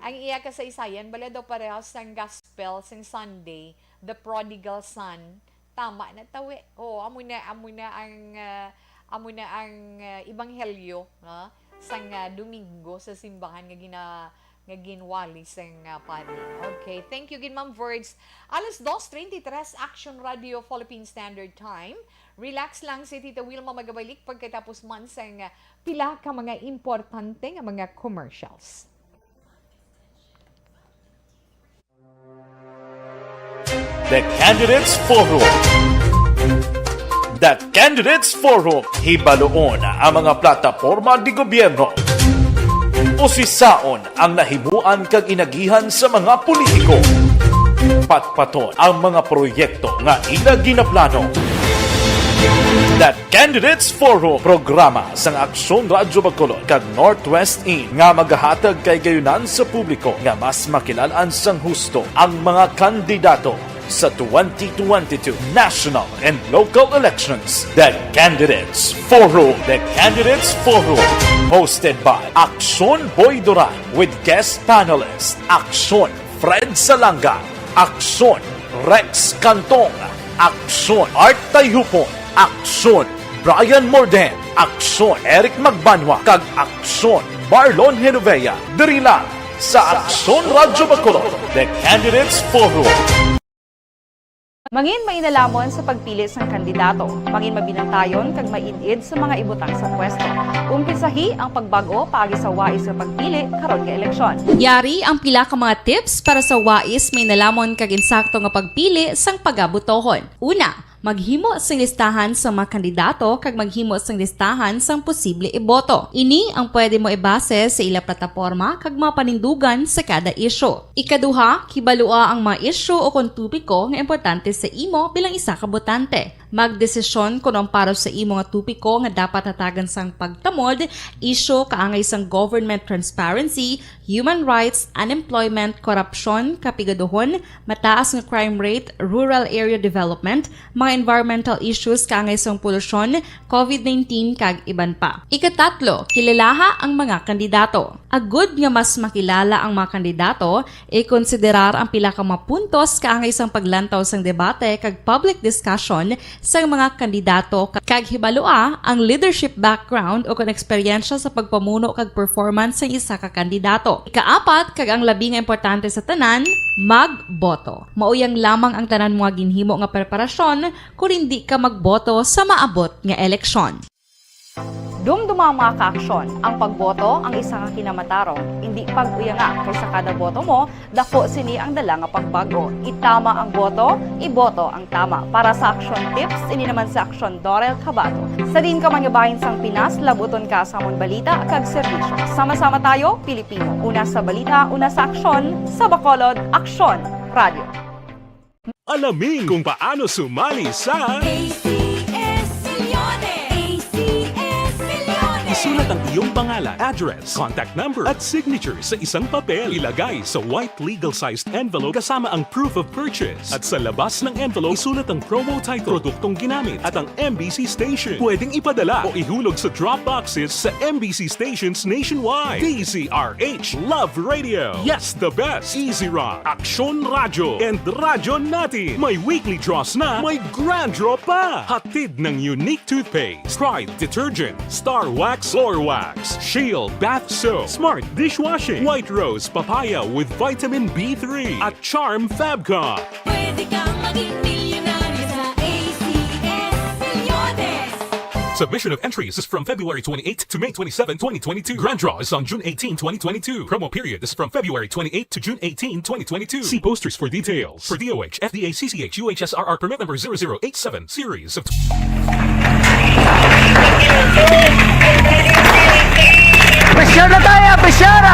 Ang iya kasaysayan, bala daw parehas sang gospel sing Sunday, the prodigal son. Tama na, tawe. Oo, amo na, amo na ang, ah, amo na ang, ah, ebanghelyo, no? Sang, ah, Domingo sa simbahan nga gina-, nga ginwali sang, ah, pari. Okay, thank you gid, Ma'am Verge. Alas dos treinta y tres, Action Radio Philippine Standard Time. Relax lang, si Tita Wilma magabalik pagkatapos man sang, ah, pila ka mga importante nga mga commercials. The Candidates Forum. The Candidates Forum. Hibaluon ang mga plataporma di gobyerno. Usisaon ang nahimuan kag inagihan sa mga politiko. Patpaton ang mga proyekto nga ila ginaplano. The Candidates Forum, programa sang Aksyon Radyo Bacolod kag Northwest Inn nga magahatag kay gayunan sa publiko nga mas makilalan sang husto ang mga kandidato sa twenty twenty-two national and local elections. The Candidates Forum. The Candidates Forum, hosted by Aksyon Boy Duran with guest panelist Aksyon Fred Salanga, Aksyon Rex Cantong, Aksyon Art Tayhupon, Aksyon Brian Morden, Aksyon Eric Magbanwa, kag Aksyon Marlon Genovea. Diri lang Sa Aksyon Radyo Bacolod, The Candidates Forum. Mangin mainalamon sa pagpili sang kandidato. Mangin mabinantayon kag maid-id sa mga ibutang sa pwesto. Umpisahi ang pagbag-o paagi sa wais nga pagpili karon nga eleksyon. Yari ang pila ka mga tips para sa wais, mainalamon kag insakto nga pagpili sang pagabotohon. Una, maghimo sing listahan sa mga kandidato kag maghimo sing listahan sang posible iboto. Ini ang pwede mo ibase sa ila plataporma kag mga panindugan sa kada isyu. Ikaduha, kibalua ang mga isyu o kon topiko nga importante sa imo bilang isa ka botante. Magdesisyon kon ang para sa imo nga topiko nga dapat hatagan sang pagtamod, isyu kaangay sang government transparency, human rights, unemployment, korupsyon, kapigaduhon, mataas nga crime rate, rural area development, mga environmental issues kaangay sang polusyon, covid nineteen, kag iban pa. Ikatatlo, kilalaha ang mga kandidato. Agud nga mas makilala ang mga kandidato, ikonsiderar ang pila ka mga puntos kaangay sang paglantaw sang debate kag public discussion sang mga kandidato, kag hibalua ang leadership background o kon eksperyensya sa pagpamuno kag performance sang isa ka kandidato. Ikaapat, kag ang labi nga importante sa tanan, magboto. Mauyang lamang ang tanan mo nga ginhimo nga preparasyon kon indi ka magboto sa maabot nga eleksyon. Dumduma, mga kaaksyon, ang pagboto ang isa ka kinamatarong, indi pag-uyanga, kay sa kada boto mo, dako sini ang dala nga pagbag-o. Itama ang boto, iboto ang tama. Para sa Aksyon Tips, ini naman si Aksyon Dorel Cabato. Sa diin ka man nga bahin sang Pinas, labuton ka sa amon balita kag serbisyo. Sama-sama tayo, Pilipino. Una sa balita, una sa aksyon, sa Bacolod, Aksyon Radio. Alamin kung paano sumali sa A C S Milyones! A C S Milyones! Isulat ang iyong pangalan, address, contact number, at signature sa isang papel. Ilagay sa white legal-sized envelope kasama ang proof of purchase. At sa labas ng envelope, isulat ang promo title, produktong ginamit, at ang M B C station. Pwedeng ipadala o ihulog sa drop boxes sa M B C stations nationwide. D Z R H Love Radio. Yes, the best. Easy Rock, Aksyon Radyo, and Radyo Natin. May weekly draws na, may grand draw pa. Hatid ng Unique Toothpaste, Pride Detergent, Star Wax Floor Wax, Shield Bath Soap, Smart Dishwashing, White Rose Papaya with Vitamin B three, at Charm Fabcon. Pwede kang maging milyonaryo sa A C S Milyones. Submission of entries is from February twenty-eighth to May twenty-seven, twenty twenty-two. Grand draw is on June eighteen, twenty twenty-two. Promo period is from February twenty-eighth to June eighteen, twenty twenty-two. See posters for details. For D O H, F D A, C C H, U H S R R permit number zero zero eight seven, series of Pressure na tayo, pressure!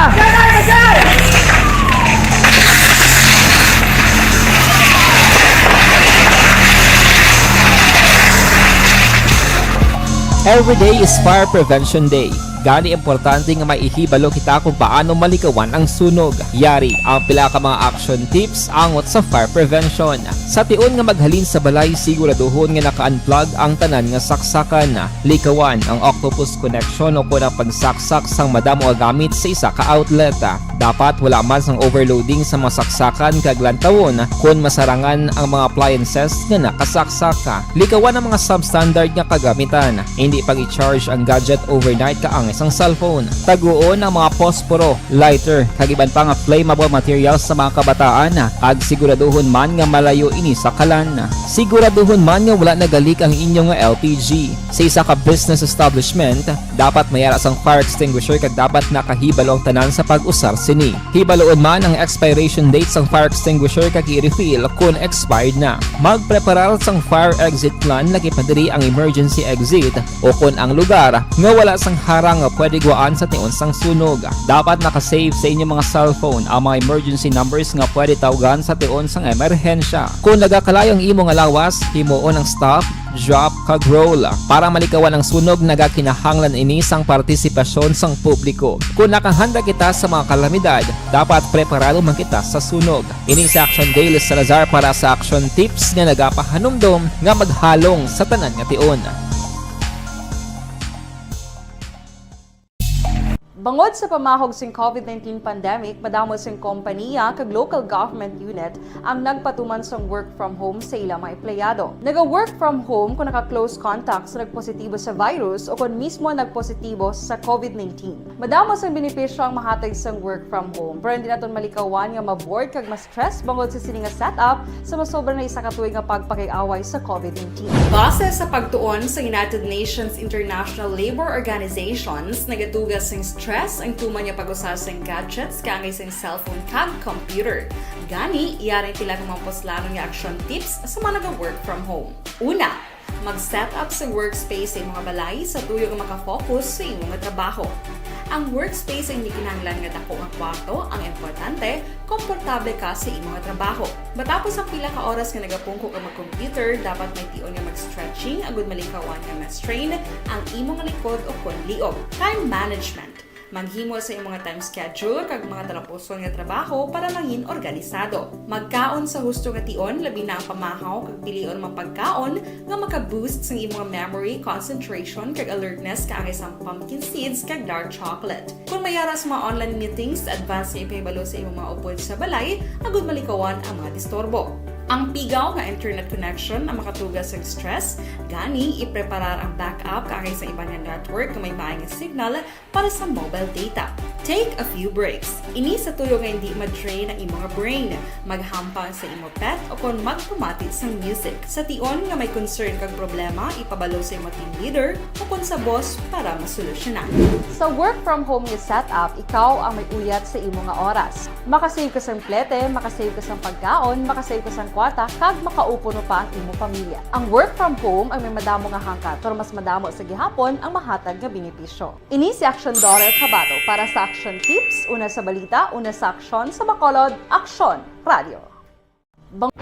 Every day is Fire Prevention Day. Gani, importante nga may ihibalo kita kung paano malikawan ang sunog. Yari ang pila ka mga action tips angot sa fire prevention. Sa tion nga maghalin sa balay, siguraduhon nga naka-unplug ang tanan nga saksakan. Likawan ang octopus connection o kon ang pagsaksak sang madamo nga gamit sa isa ka outlet. Dapat wala man sang overloading sa mga saksakan kag lantawon kon masarangan ang mga appliances nga nakasaksak. Likawan ang mga substandard nga kagamitan. Indi pag-i-charge ang gadget overnight kaangay sang cellphone. Taguon ang mga posporo, lighter, kag iban pa nga flammable materials sa mga kabataan, kag siguraduhon man nga malayo ini sa kalan. Siguraduhon man nga wala naga-leak ang inyo nga L P G. Sa isa ka business establishment, dapat may ara sang fire extinguisher kag dapat nakahibalo ang tanan sa pag-usar sini. Hibaluon man ang expiration date sang fire extinguisher kag i-refill kon expired na. Magpreparar sang fire exit plan, lakip na diri ang emergency exit o kon ang lugar nga wala sang harang nga pwede guwaan sa tion sang sunog. Dapat naka-save sa inyo mga cellphone ang mga emergency numbers nga pwede tawgan sa tion sang emerhensya. Kon nagakalayo ang imo nga lawas, himuon ang stop, drop, kag roll. Para malikawan ang sunog, nagakinahanglan ini sang partisipasyon sang publiko. Kon nakahanda kita sa mga kalamidad, dapat preparado man kita sa sunog. Ini si Action Dale Salazar para sa Action Tips nga nagapahanumdom nga maghalong sa tanan nga tion. Bangod sa pamahog sing COVID nineteen pandemic, madamo sing kompaniya kag local government unit ang nagpatuman sang work from home sa ila mga empleyado. Naga-work from home kung naka-close contact sa nagpositibo sa virus o kon mismo nagpositibo sa COVID nineteen. Madamo sang benepisyo ang mahatag sang work from home, pero hindi naton malikawan nga ma-bored kag ma-stress bangod sa sini nga setup sa masobra na isa ka tuig nga pagpakig-away sa COVID nineteen. Base sa pagtuon sa United Nations International Labour Organizations, nagatuga sing stress ang tuman nga pag-usa sing gadgets kaangay sing cellphone kag computer. Gani, yari ang pila ka mga puslanon nga action tips sa mga naga-work from home. Una, mag-set up sa workspace sa imong balay sa tuyo nga makafocus sa imong trabaho. Ang workspace ay hindi kinahanglan nga dako nga kwarto ang importante, komportable ka sa imong trabaho. Matapos ang pila ka oras nga nagapungko ka mag-computer, dapat may tion nga mag-stretching agud malikawan nga ma-strain ang imong likod o kon liog. Time management. Maghimo sa imong time schedule kag mga talapuson nga trabaho para mangin organisado. Magkaon sa husto nga tion, labi na ang pamahaw kag pilion mga pagkaon nga maka-boost sang imong memory, concentration, kag alertness kaangay sang pumpkin seeds kag dark chocolate. Kung may ara sa mga online meetings, advance nga ipahibalo sa imong mga upod sa balay agud malikawan ang mga disturbo. Ang pigaw nga internet connection ang makatuga sang stress, gani ipreparar ang backup kaangay sa iban nga network nga may maay nga signal para sa mobile data. Take a few breaks. Ini sa tuyo nga hindi ma-drain ang imo nga brain. Maghampang sa imo pet o kon magpamati sang music. Sa tion nga may concern kag problema, ipabalo sa imo team leader o kon sa boss para masolusyonan. Sa work from home nga setup, ikaw ang may uyat sa imo nga oras. Makasave ka sang plete, makasave ka sang pagkaon, makasave ka sang kwarta, kag makaupuno pa ang imo pamilya. Ang work from home ang may madamo nga hangkat, pero mas madamo sa gihapon ang mahatag nga benepisyo. Ini si Action Daughter Kabato para sa Action Tips, una sa balita, una sa aksyon, sa Bacolod, Aksyon Radio. Bang-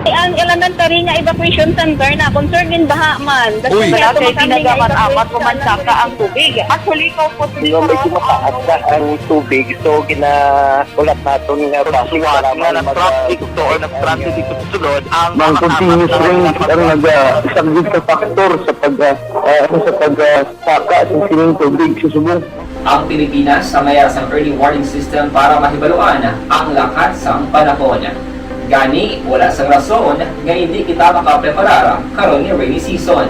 Ang elementary nga evacuation center na concerned in baha man. Uy. Wala kay tinaga man amat ko man saka ang tubig. Actually, ko po. Di ba, medyo mataas na ang tubig, so ginahulat naton nga basi para nga mag-, nag-transit to or nag-transit dito sa sulod ang mga continuous rain ang nag-, ah, isa gid sa factor sa pag, ah, ah, sa pag, ah, saka sa sining tubig sa subong. Ang Pilipinas ang may sang early warning system para mahibaluan ang lakat sang panahon. Gani, wala sang rason nga hindi kita makapreparar karon nga rainy season.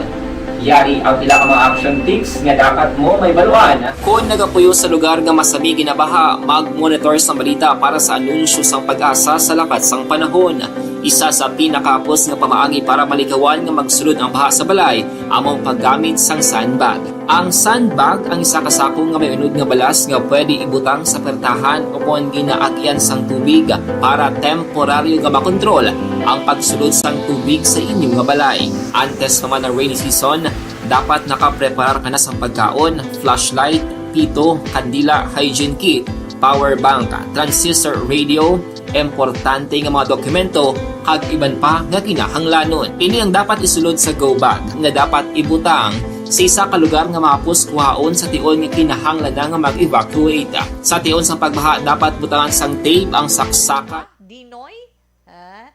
Yari ang pila ka mga action tips nga dapat mo mahibaluan. Kon nagapuyo sa lugar nga masami ginabaha, mag-monitor sa balita para sa anunsyo sang PAGASA sa lakat sang panahon. Isa sa pinakahapos nga pamaagi para malikawan nga magsulod ang baha sa balay amo ang paggamit sang sandbag. Ang sandbag ang isa ka sako nga may unod nga balas nga pwede ibutang sa pertahan o kon ginaagian sang tubig para temporaryo nga makontrol ang pagsulod sang tubig sa inyo nga balay. Antes pa man ang rainy season, dapat nakapreparar ka na sang pagkaon, flashlight, pito, kandila, hygiene kit, power bank, transistor radio, importante nga mga dokumento, kag iban pa nga kinahanglanon. Ini ang dapat isulod sa go bag nga dapat ibutang sa isa ka lugar nga mahapos kuhaon sa tion nga kinahanglan na nga mag-evacuate. Sa tion sang pagbaha, dapat butangan sang tape ang saksakan. Dinoy, ah,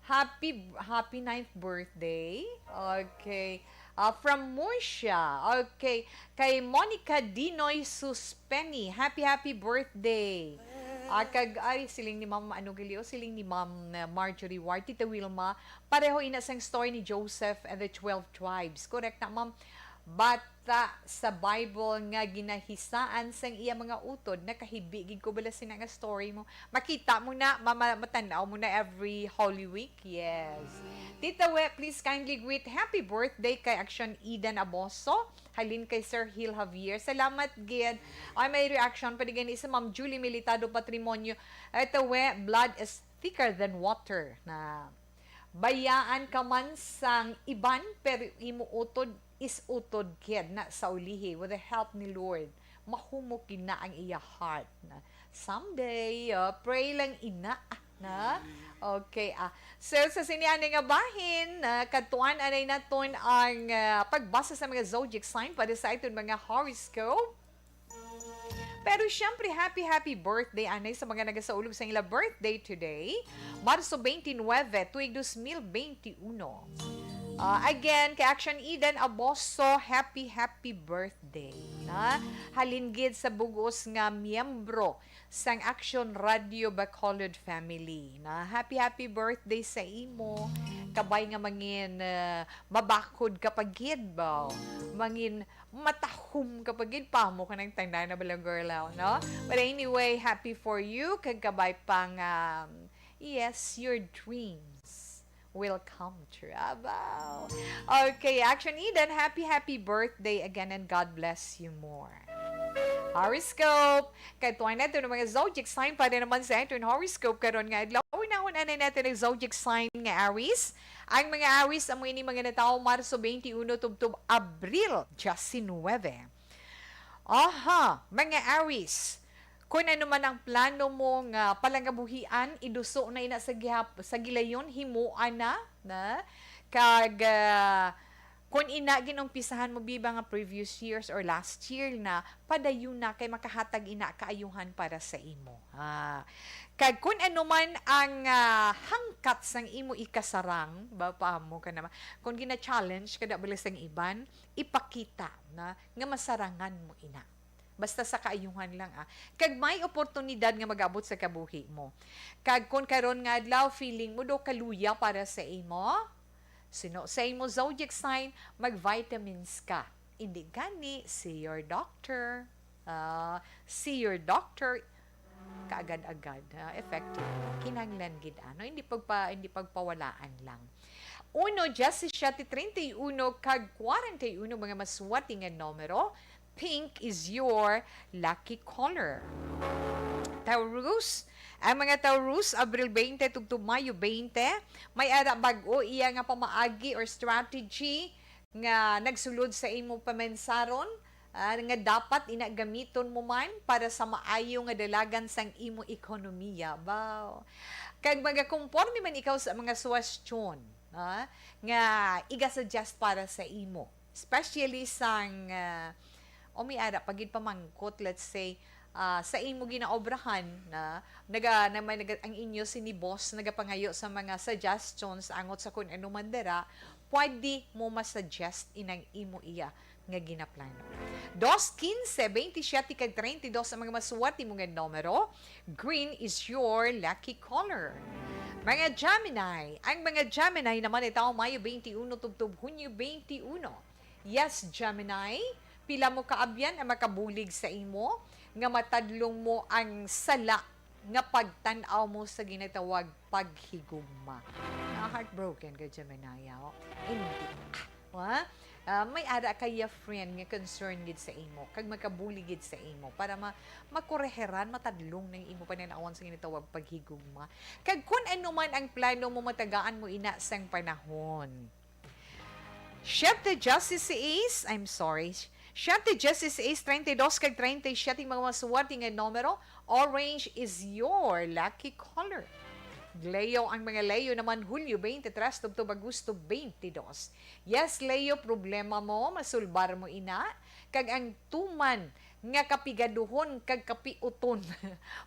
happy, happy ninth birthday. Okay. Ah, from Murcia. Okay. Kay Monica Dinoy Suspeni, happy, happy birthday. Ah, kag, ay, siling ni Ma'am, ano gali, o, siling ni Ma'am, uh, Marjorie Ward, Tita Wilma, pareho ina sang story ni Joseph and the twelve tribes. Correct na, Ma'am? Bata sa Bible nga ginahisaan sang iya mga utod, nakahibi gid ko bala sina nga story mo. Makita mo na, mama-, matan-aw mo na every Holy Week. Yes. Tita We, please kindly greet happy birthday kay Action Eden Aboso. Halin kay Sir Hil Javier. Salamat gid. Ay, may reaction pa di gani sa Ma'am Julie Militado Patrimonio. Ito we, blood is thicker than water. Na bayaan ka man sang iban, pero imo utod is utod gid na sa ulihi. With the help ni Lord, mahumok gid na ang iya heart. Na someday, uh, pray lang ina. Na? Okay, ah. So, sa sini ani nga bahin, ah, kadtuan anay naton ang, ah, pagbasa sa mga zodiac sign para sa aton mga horoscope. Pero syempre, happy, happy birthday anay sa mga nagasaulog sa ila birthday today, Marso twenty-nine, tuig dos mil twenty-one. Ah, again, kay Action Eden Aboso, happy, happy birthday, na halin gid sa bugos nga miyembro sang Action Radio Bacolod family, na happy, happy birthday sa imo. Kabay nga mangin, ah, mabakod ka pa gid ba? Mangin matahom ka pa gid pa mo kanang tanda na bala, girl, aw, no? But anyway, happy for you. Kag kabay pang, um, yes, your dreams will come true. Abaw. Okay, Action Eden, happy, happy birthday again and God bless you more. Horoscope. Kay tuwan nato ng mga zodiac sign para naman sa aton horoscope karon nga adlaw. Unahon anay natin ang zodiac sign nga Aries. Ang mga Aries amo ini mga natawo Marso twenty-one tubtob Abril diecinuebe. Aha, mga Aries, kung ano man ang plano mo nga palangabuhian, iduso na ina sa gihap-, sa gilayon, himuan na, na. Kag, ah, kung ina ginumpisahan mo biba nga previous years or last year na, padayon na kay makahatag ina kaayuhan para sa imo. Ah, kag kung ano man ang, ah, hangkat sang imo ikasarang, ba, pa mo ka naman. Kung gina-challenge ka da bala sang iban, ipakita na nga masarangan mo ina. Basta sa kaayuhan lang, ah. Kag may oportunidad nga mag-abot sa kabuhi mo. Kag kung karon nga adlaw, feeling mo daw kaluya para sa imo, sino sa imo zodiac sign, mag-vitamins ka. Hindi gani, see your doctor. Ah, see your doctor. Kaagad-agad, ha? Effective. Kinahanglan gid, ano? Hindi pagpa-, hindi pagpawalaan lang. Uno, diyasisiete, treinta y uno, kag kwarenta y uno, mga maswerte nga numero. Pink is your lucky color. Taurus, ang mga Taurus, Abril twenty tubtob Mayo twenty, may ara bag-o iya nga pamaagi or strategy nga nagsulod sa imo pamansaron, ah, nga dapat ina gamiton mo man para sa maayo nga dalagan sang imo ekonomiya. Baw. Kag magakomporme man ikaw sa mga suwestyon, ah, nga iga-suggest para sa imo, especially sang, ah, o may ara pa gid pamangkot, let's say, ah, sa imo ginaobrahan na naga-, na may naga-, ang inyo sini boss nagapangayo sa mga suggestions angot sa kun ano man dira, pwede mo ma-suggest inang imo iya nga ginaplano. Dos, quince, twenty-siete, kag treinta y dos ang mga maswerte mo nga numero. Green is your lucky color. Mga Gemini, ang mga Gemini naman itaw Mayo twenty-one tubtob Hunyo twenty-one. Yes, Gemini, pila mo kaabyan ang makabulig sa imo nga matadlong mo ang sala nga pagtan-aw mo sa ginatawag paghigugma. Na-heartbroken ka, Gemini, oh. Hindi. Ah, wa? Ah, may ara kaya friend nga concern gid sa imo, kag magkabuli gid sa imo para ma-, makoreheran, matadlong ng imo pananawan sa ginatawag paghigugma. Kag kun ano man ang plano mo, matagaan mo ina sang panahon. Siyete, diyasisais, I'm sorry. Siyete, diyasisais, treinta y dos, kag treinta y siete mga maswerte nga numero. Orange is your lucky color. Leo, ang mga Leo naman, Hulyo twenty-three tubtob Agosto twenty-dos. Yes, Leo, problema mo, masulbar mo ina. Kag ang tuman nga kapigaduhon kag kapiuton,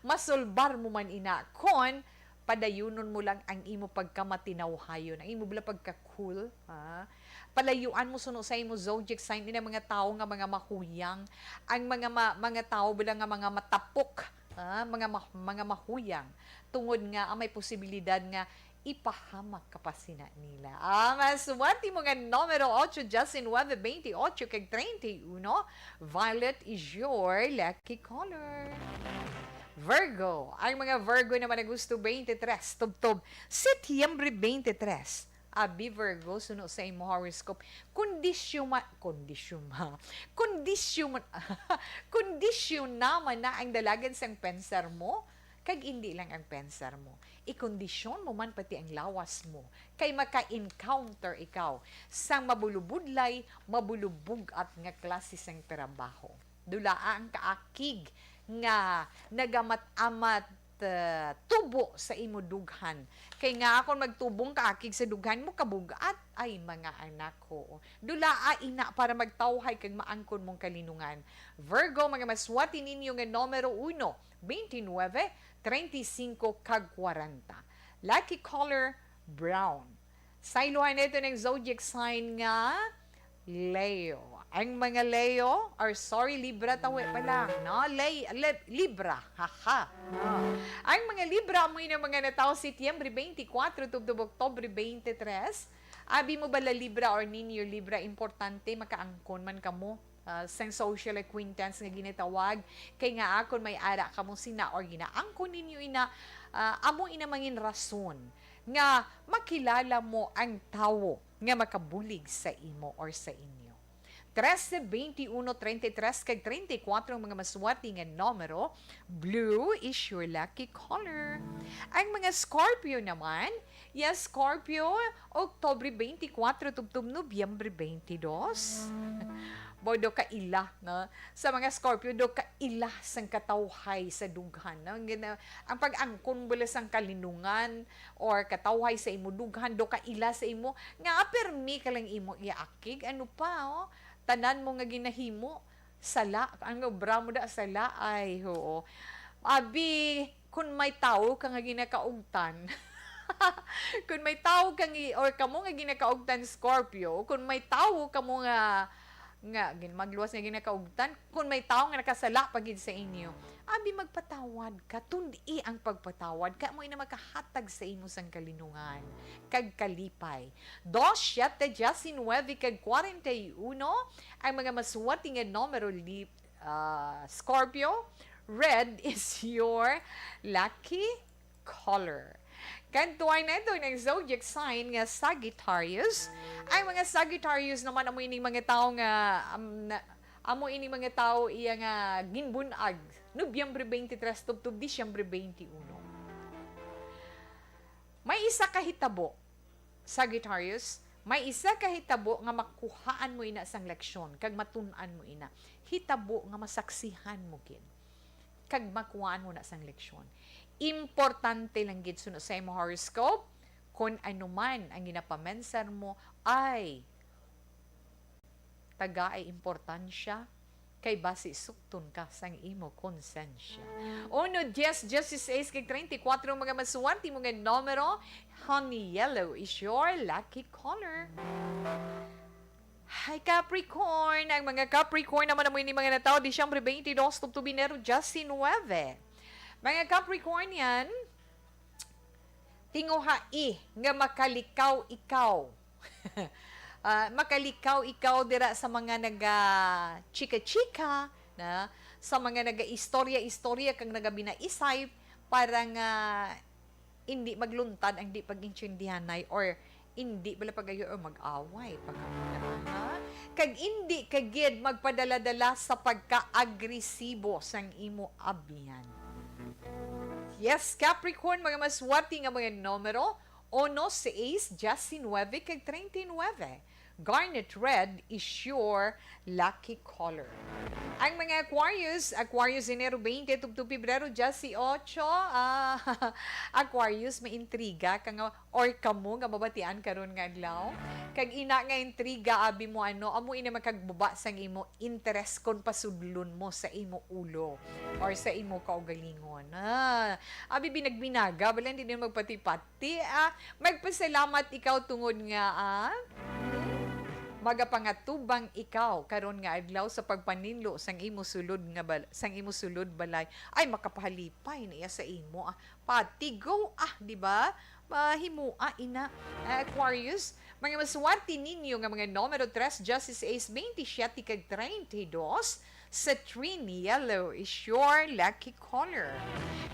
masulbar mo man ina kon padayunon mo lang ang imo pagkamatinawhayon, ang imo bala pagka-cool, ha? Palayuan mo suno sa imo zodiac sign ini mga tawo nga mga mahuyang, ang mga ma-, mga tawo bala nga mga matapok, ha? Mga ma-, mga mahuyang, tungod nga ang may posibilidad nga ipahamak ka pa sina nila. Ah, maswerte mo nga numero, ocho, diyasnuebe, twenty-ocho, kag treinta y uno. Violet is your lucky color. Virgo. Ang mga Virgo naman Agosto twenty-three, tubtob Setyembre twenty-three. Abi, Virgo, suno sa imo horoscope. Kondisyon ma-, kondisyon ma-, kondisyon man-, kondisyon naman na ang dalagan sang pensar mo, kag indi lang ang pensar mo. Ikondisyon mo man pati ang lawas mo, kay maka-encounter ikaw sang mabulubudlay, mabulubug-at nga klase sang trabaho. Dulaa ang kaakig nga nagamat-amat, ah, tubo sa imo dughan. Kay nga akon magtubong kaakig sa dughan mo, kabug-at ay mga anak ko. Dulaa ina para magtawhay kag maangkon mong kalinungan. Virgo, mga maswerte ninyo nga numero uno, twenty-nine, treinta y cinco, kag kwarenta. Lucky color, brown. Saylohan naton ang zodiac sign nga Leo. Ang mga Leo, or sorry, Libra tawi pa lang, no? Lay, Lib-, Libra, haha. No. Ang mga Libra, amo ini mga natawo Setyembre twenty-four tubtob Oktubre twenty-three. Abi mo bala Libra or ninyo Libra, importante makaangkon man kamo, ah, sang social acquaintance nga ginatawag, kay nga akon may ara kamo sina or ginaangkon ninyo ina, ah, amo ina mangin rason nga makilala mo ang tawo nga makabulig sa imo or sa inyo. Trese, veintiuno, treinta y tres, kag treinta y cuatro ang mga maswerte nga numero. Blue is your lucky color. Ang mga Scorpio naman, yes, Scorpio, Oktubre twenty-four tubtob Nobyembre twenty-two. Bo, do kaila, no? Sa mga Scorpio, do kaila sang katawhay sa dughan, no? Ang gina-, ang pag-angkon bala sang kalinungan or katawhay sa imo dughan, do kaila sa imo, nga permi ka lang imo iakig, ano pa, oh? Tanan mo nga ginahimo, sala. Ang obra mo da, sala. Ay, oo. Abi, kun may tawo ka nga ginakaugtan, kun may tawo ka nga, or kamo nga ginakaugtan, Scorpio, kun may tawo kamo nga, nga, gin-, magluwas nga ginakaugtan, kun may tawo nga nakasala pa gid sa inyo, abi, magpatawad ka. Tun-i ang pagpatawad, kay amo ina makahatag sa imo sang kalinungan kag kalipay. Dos, siyete, diecinuebe, kag kwarenta y uno ang mga maswerte nga numero, li-, ah, Scorpio. Red is your lucky color. Kantuan naton ang zodiac sign nga Sagittarius. Ang mga Sagittarius naman, amo ining mga tawo nga, um, na, amo ining mga tawo iya nga ginbun-ag Nobyembre twenty-three tubtob Disyembre twenty-uno. May isa ka hitabo, Sagittarius, may isa ka hitabo nga makuhaan mo ina sang leksyon, kag matun-an mo ina. Hitabo nga masaksihan mo gid, kag makuhaan mo na sang leksyon. Importante lang gid suno sa imo horoscope, kun ano man ang ginapamensar mo ay taga ay importansya, kay basi sukton ka sang imo konsensya. Uno, dies, dieciséis, kag treinta y cuatro ang mga maswerte mo nga numero. Honey yellow is your lucky color. Hi, Capricorn! Ang mga Capricorn naman, amo ini mga natawo Disyembre twenty-two tubtob Enero diecinuebe. Mga Capricornian, tinguhai nga makalikaw ikaw. Ah, makalikaw ikaw dira sa mga naga-chika-chika, na, sa mga naga-istorya-istorya kag nagabinaisay para nga indi magluntad ang di pag-intindihanay or indi bala pag-ayo or mag-away, pag-, ha? Kag indi ka gid magpadala-dala sa pagka-agresibo sang imo abyan. Yes, Capricorn, mga maswerte nga mga numero, uno, seis, diecinuebe, kag treinta y nueve. Garnet red is your lucky color. Ang mga Aquarius, Aquarius, Enero twenty tubtob Pebrero dieciocho, ah, Aquarius, may intriga ka nga, or kamo nga mabatian karon nga adlaw. Kag ina nga intriga, abi mo ano, amo ini makagbuba sang imo interes kon pasudlon mo sa imo ulo or sa imo kaugalingon. Ah, abi, binagbinaga, bala hindi din magpati-pati. Ti, ah, magpasalamat ikaw tungod nga, ah, hmm, magapangatubang ikaw karon nga adlaw sa pagpaninlo sang imo sulod nga bal-, sang imo sulod balay. Ay, makapahalipay na iya sa imo, ah. Pati, go, ah, di ba? Mahimoa ina, ah, Aquarius. Mga maswerte ninyo nga mga numero tres, dieciséis, veintisiete, kag treinta y dos. Citrine yellow is your lucky color.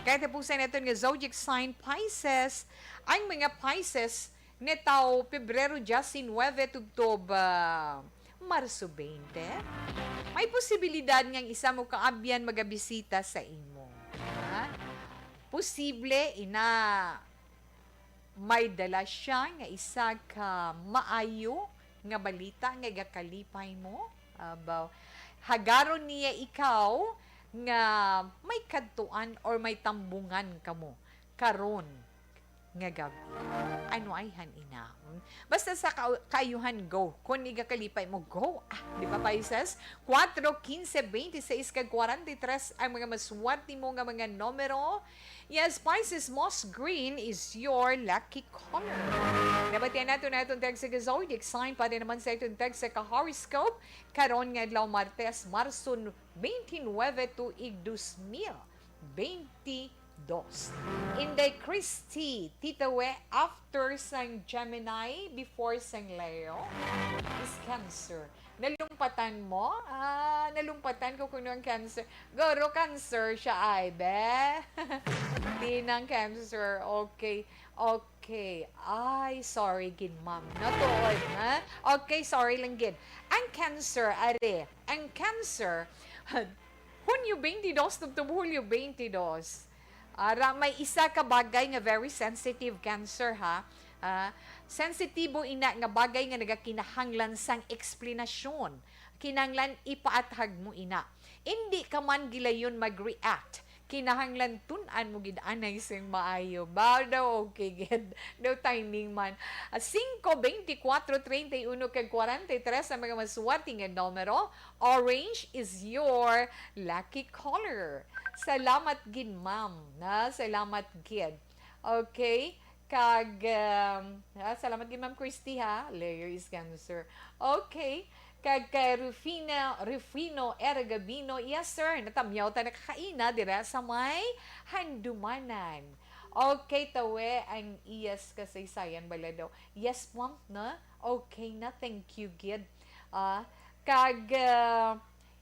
Katapusan naton nga zodiac sign, Pisces. Ang mga Pisces, natawo Pebrero diecinuebe tubtob, ah, Marso twenty, may posibilidad nga ang isa mo kaabyan magabisita sa imo. Ha? Posible ina may dala siya nga isa ka maayo nga balita nga igakalipay mo. Abaw, hagaron niya ikaw nga may kadtuan or may tambungan kamo karon nga gabi. Ano ay han ina? Hmm? Basta sa ka-, kaayuhan, go. Kung igakalipay mo, go. Ah, di ba, Pisces? Kuwatro, kinse, bente seis, kag kwarenta y tres ang mga maswerte mo nga mga numero. Yes, Pisces, moss green is your lucky color. Nabatian nato na itong text episode. Excited pa rin naman sa itong text sa ka-horoscope. Karon nga adlaw, Martes, Marso twenty-nine, tuig dos mil twenty-two. Inday Christy, Tita We, after sang Gemini, before sang Leo, is Cancer. Nalumpatan mo? Ah, nalumpatan ko kuno ang Cancer. Guro, Cancer siya ay, be. Di nang Cancer. Okay. Okay. Ay, sorry gid, ma'am. Natuod, ha? Okay, sorry lang gid. Ang Cancer, are, ang Cancer, Hunyo twenty-two, tubtob Hulyo twenty-two. Ara, may isa ka bagay nga very sensitive, Cancer, ha? Ah, sensitibo ina nga bagay nga nagakinahanglan sang eksplanasyon. Kinahanglan ipaathag mo ina. Indi ka man gilayon mag-react. Kinahanglan tun-an mo gid anay sing maayo. Ba, daw okay gid. Daw timing man. Ah, singko, beintikwatro, treinta y uno, kag kwarenta y tres ang mga maswerte nga numero. Orange is your lucky color. Salamat gid, ma'am. Na, salamat gid. Okay. Kag, um, ah, salamat gid, Ma'am Christy, ha. Leo is Cancer. Okay. Kag kay Rufina, Rufino R. Gabino, yes, sir. Natamyaw ta na kakaina dira sa may Handumanan. Okay, tawe ang iyas kasaysayan bala daw. Yes, ma'am, na? Okay na, thank you gid. Ah, kag, ah,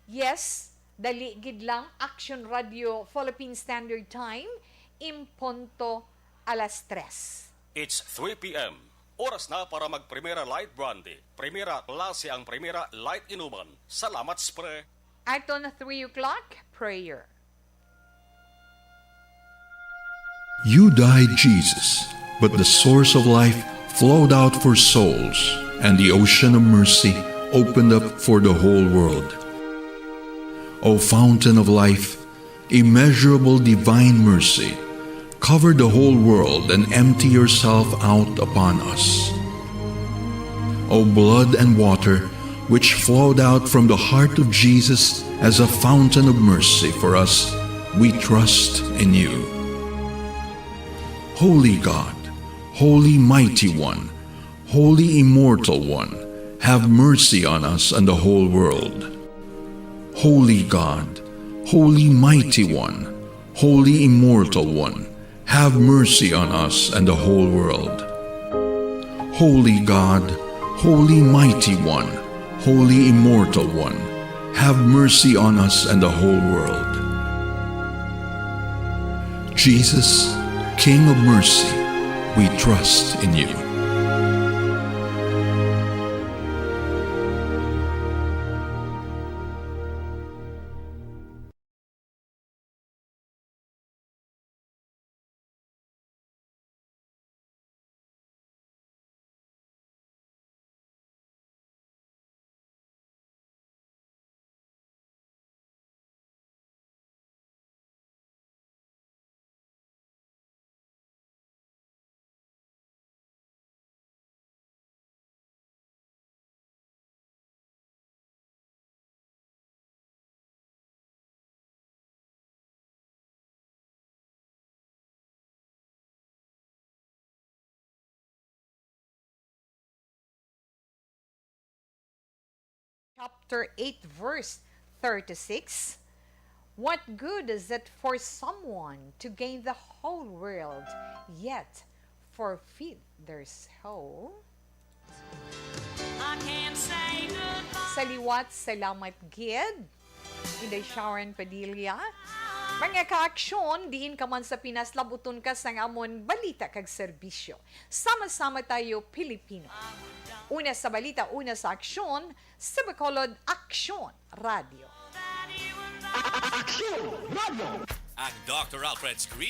yes, dali gid lang, Action Radio Philippine Standard Time, in punto alas tres. It's three p.m. Oras na para mag Primera Light Brandy. Primera klase ang Primera Light Inuman. Salamat, spre. Aton three o'clock prayer. You died, Jesus, but the source of life flowed out for souls, and the ocean of mercy opened up for the whole world. O fountain of life, immeasurable divine mercy, cover the whole world and empty yourself out upon us. O blood and water, which flowed out from the heart of Jesus as a fountain of mercy for us, we trust in you. Holy God, Holy Mighty One, Holy Immortal One, have mercy on us and the whole world. Holy God, Holy Mighty One, Holy Immortal One, have mercy on us and the whole world. Holy God, Holy Mighty One, Holy Immortal One, have mercy on us and the whole world. Jesus, King of mercy, we trust in you. Chapter eight, verse thirty-six. What good is it for someone to gain the whole world, yet forfeit their soul? I can't say goodbye. Sa liwat, salamat gid, Inday Sharon Padilla. Mga kaaksyon, diin ka man sa Pinas, labuton ka sang amon balita kag serbisyo. Sama-sama tayo, Pilipino. Una sa balita, una sa aksyon, sa Bacolod, Aksyon Radio. Aksyon Radio! Ang Doctor Alfred's Green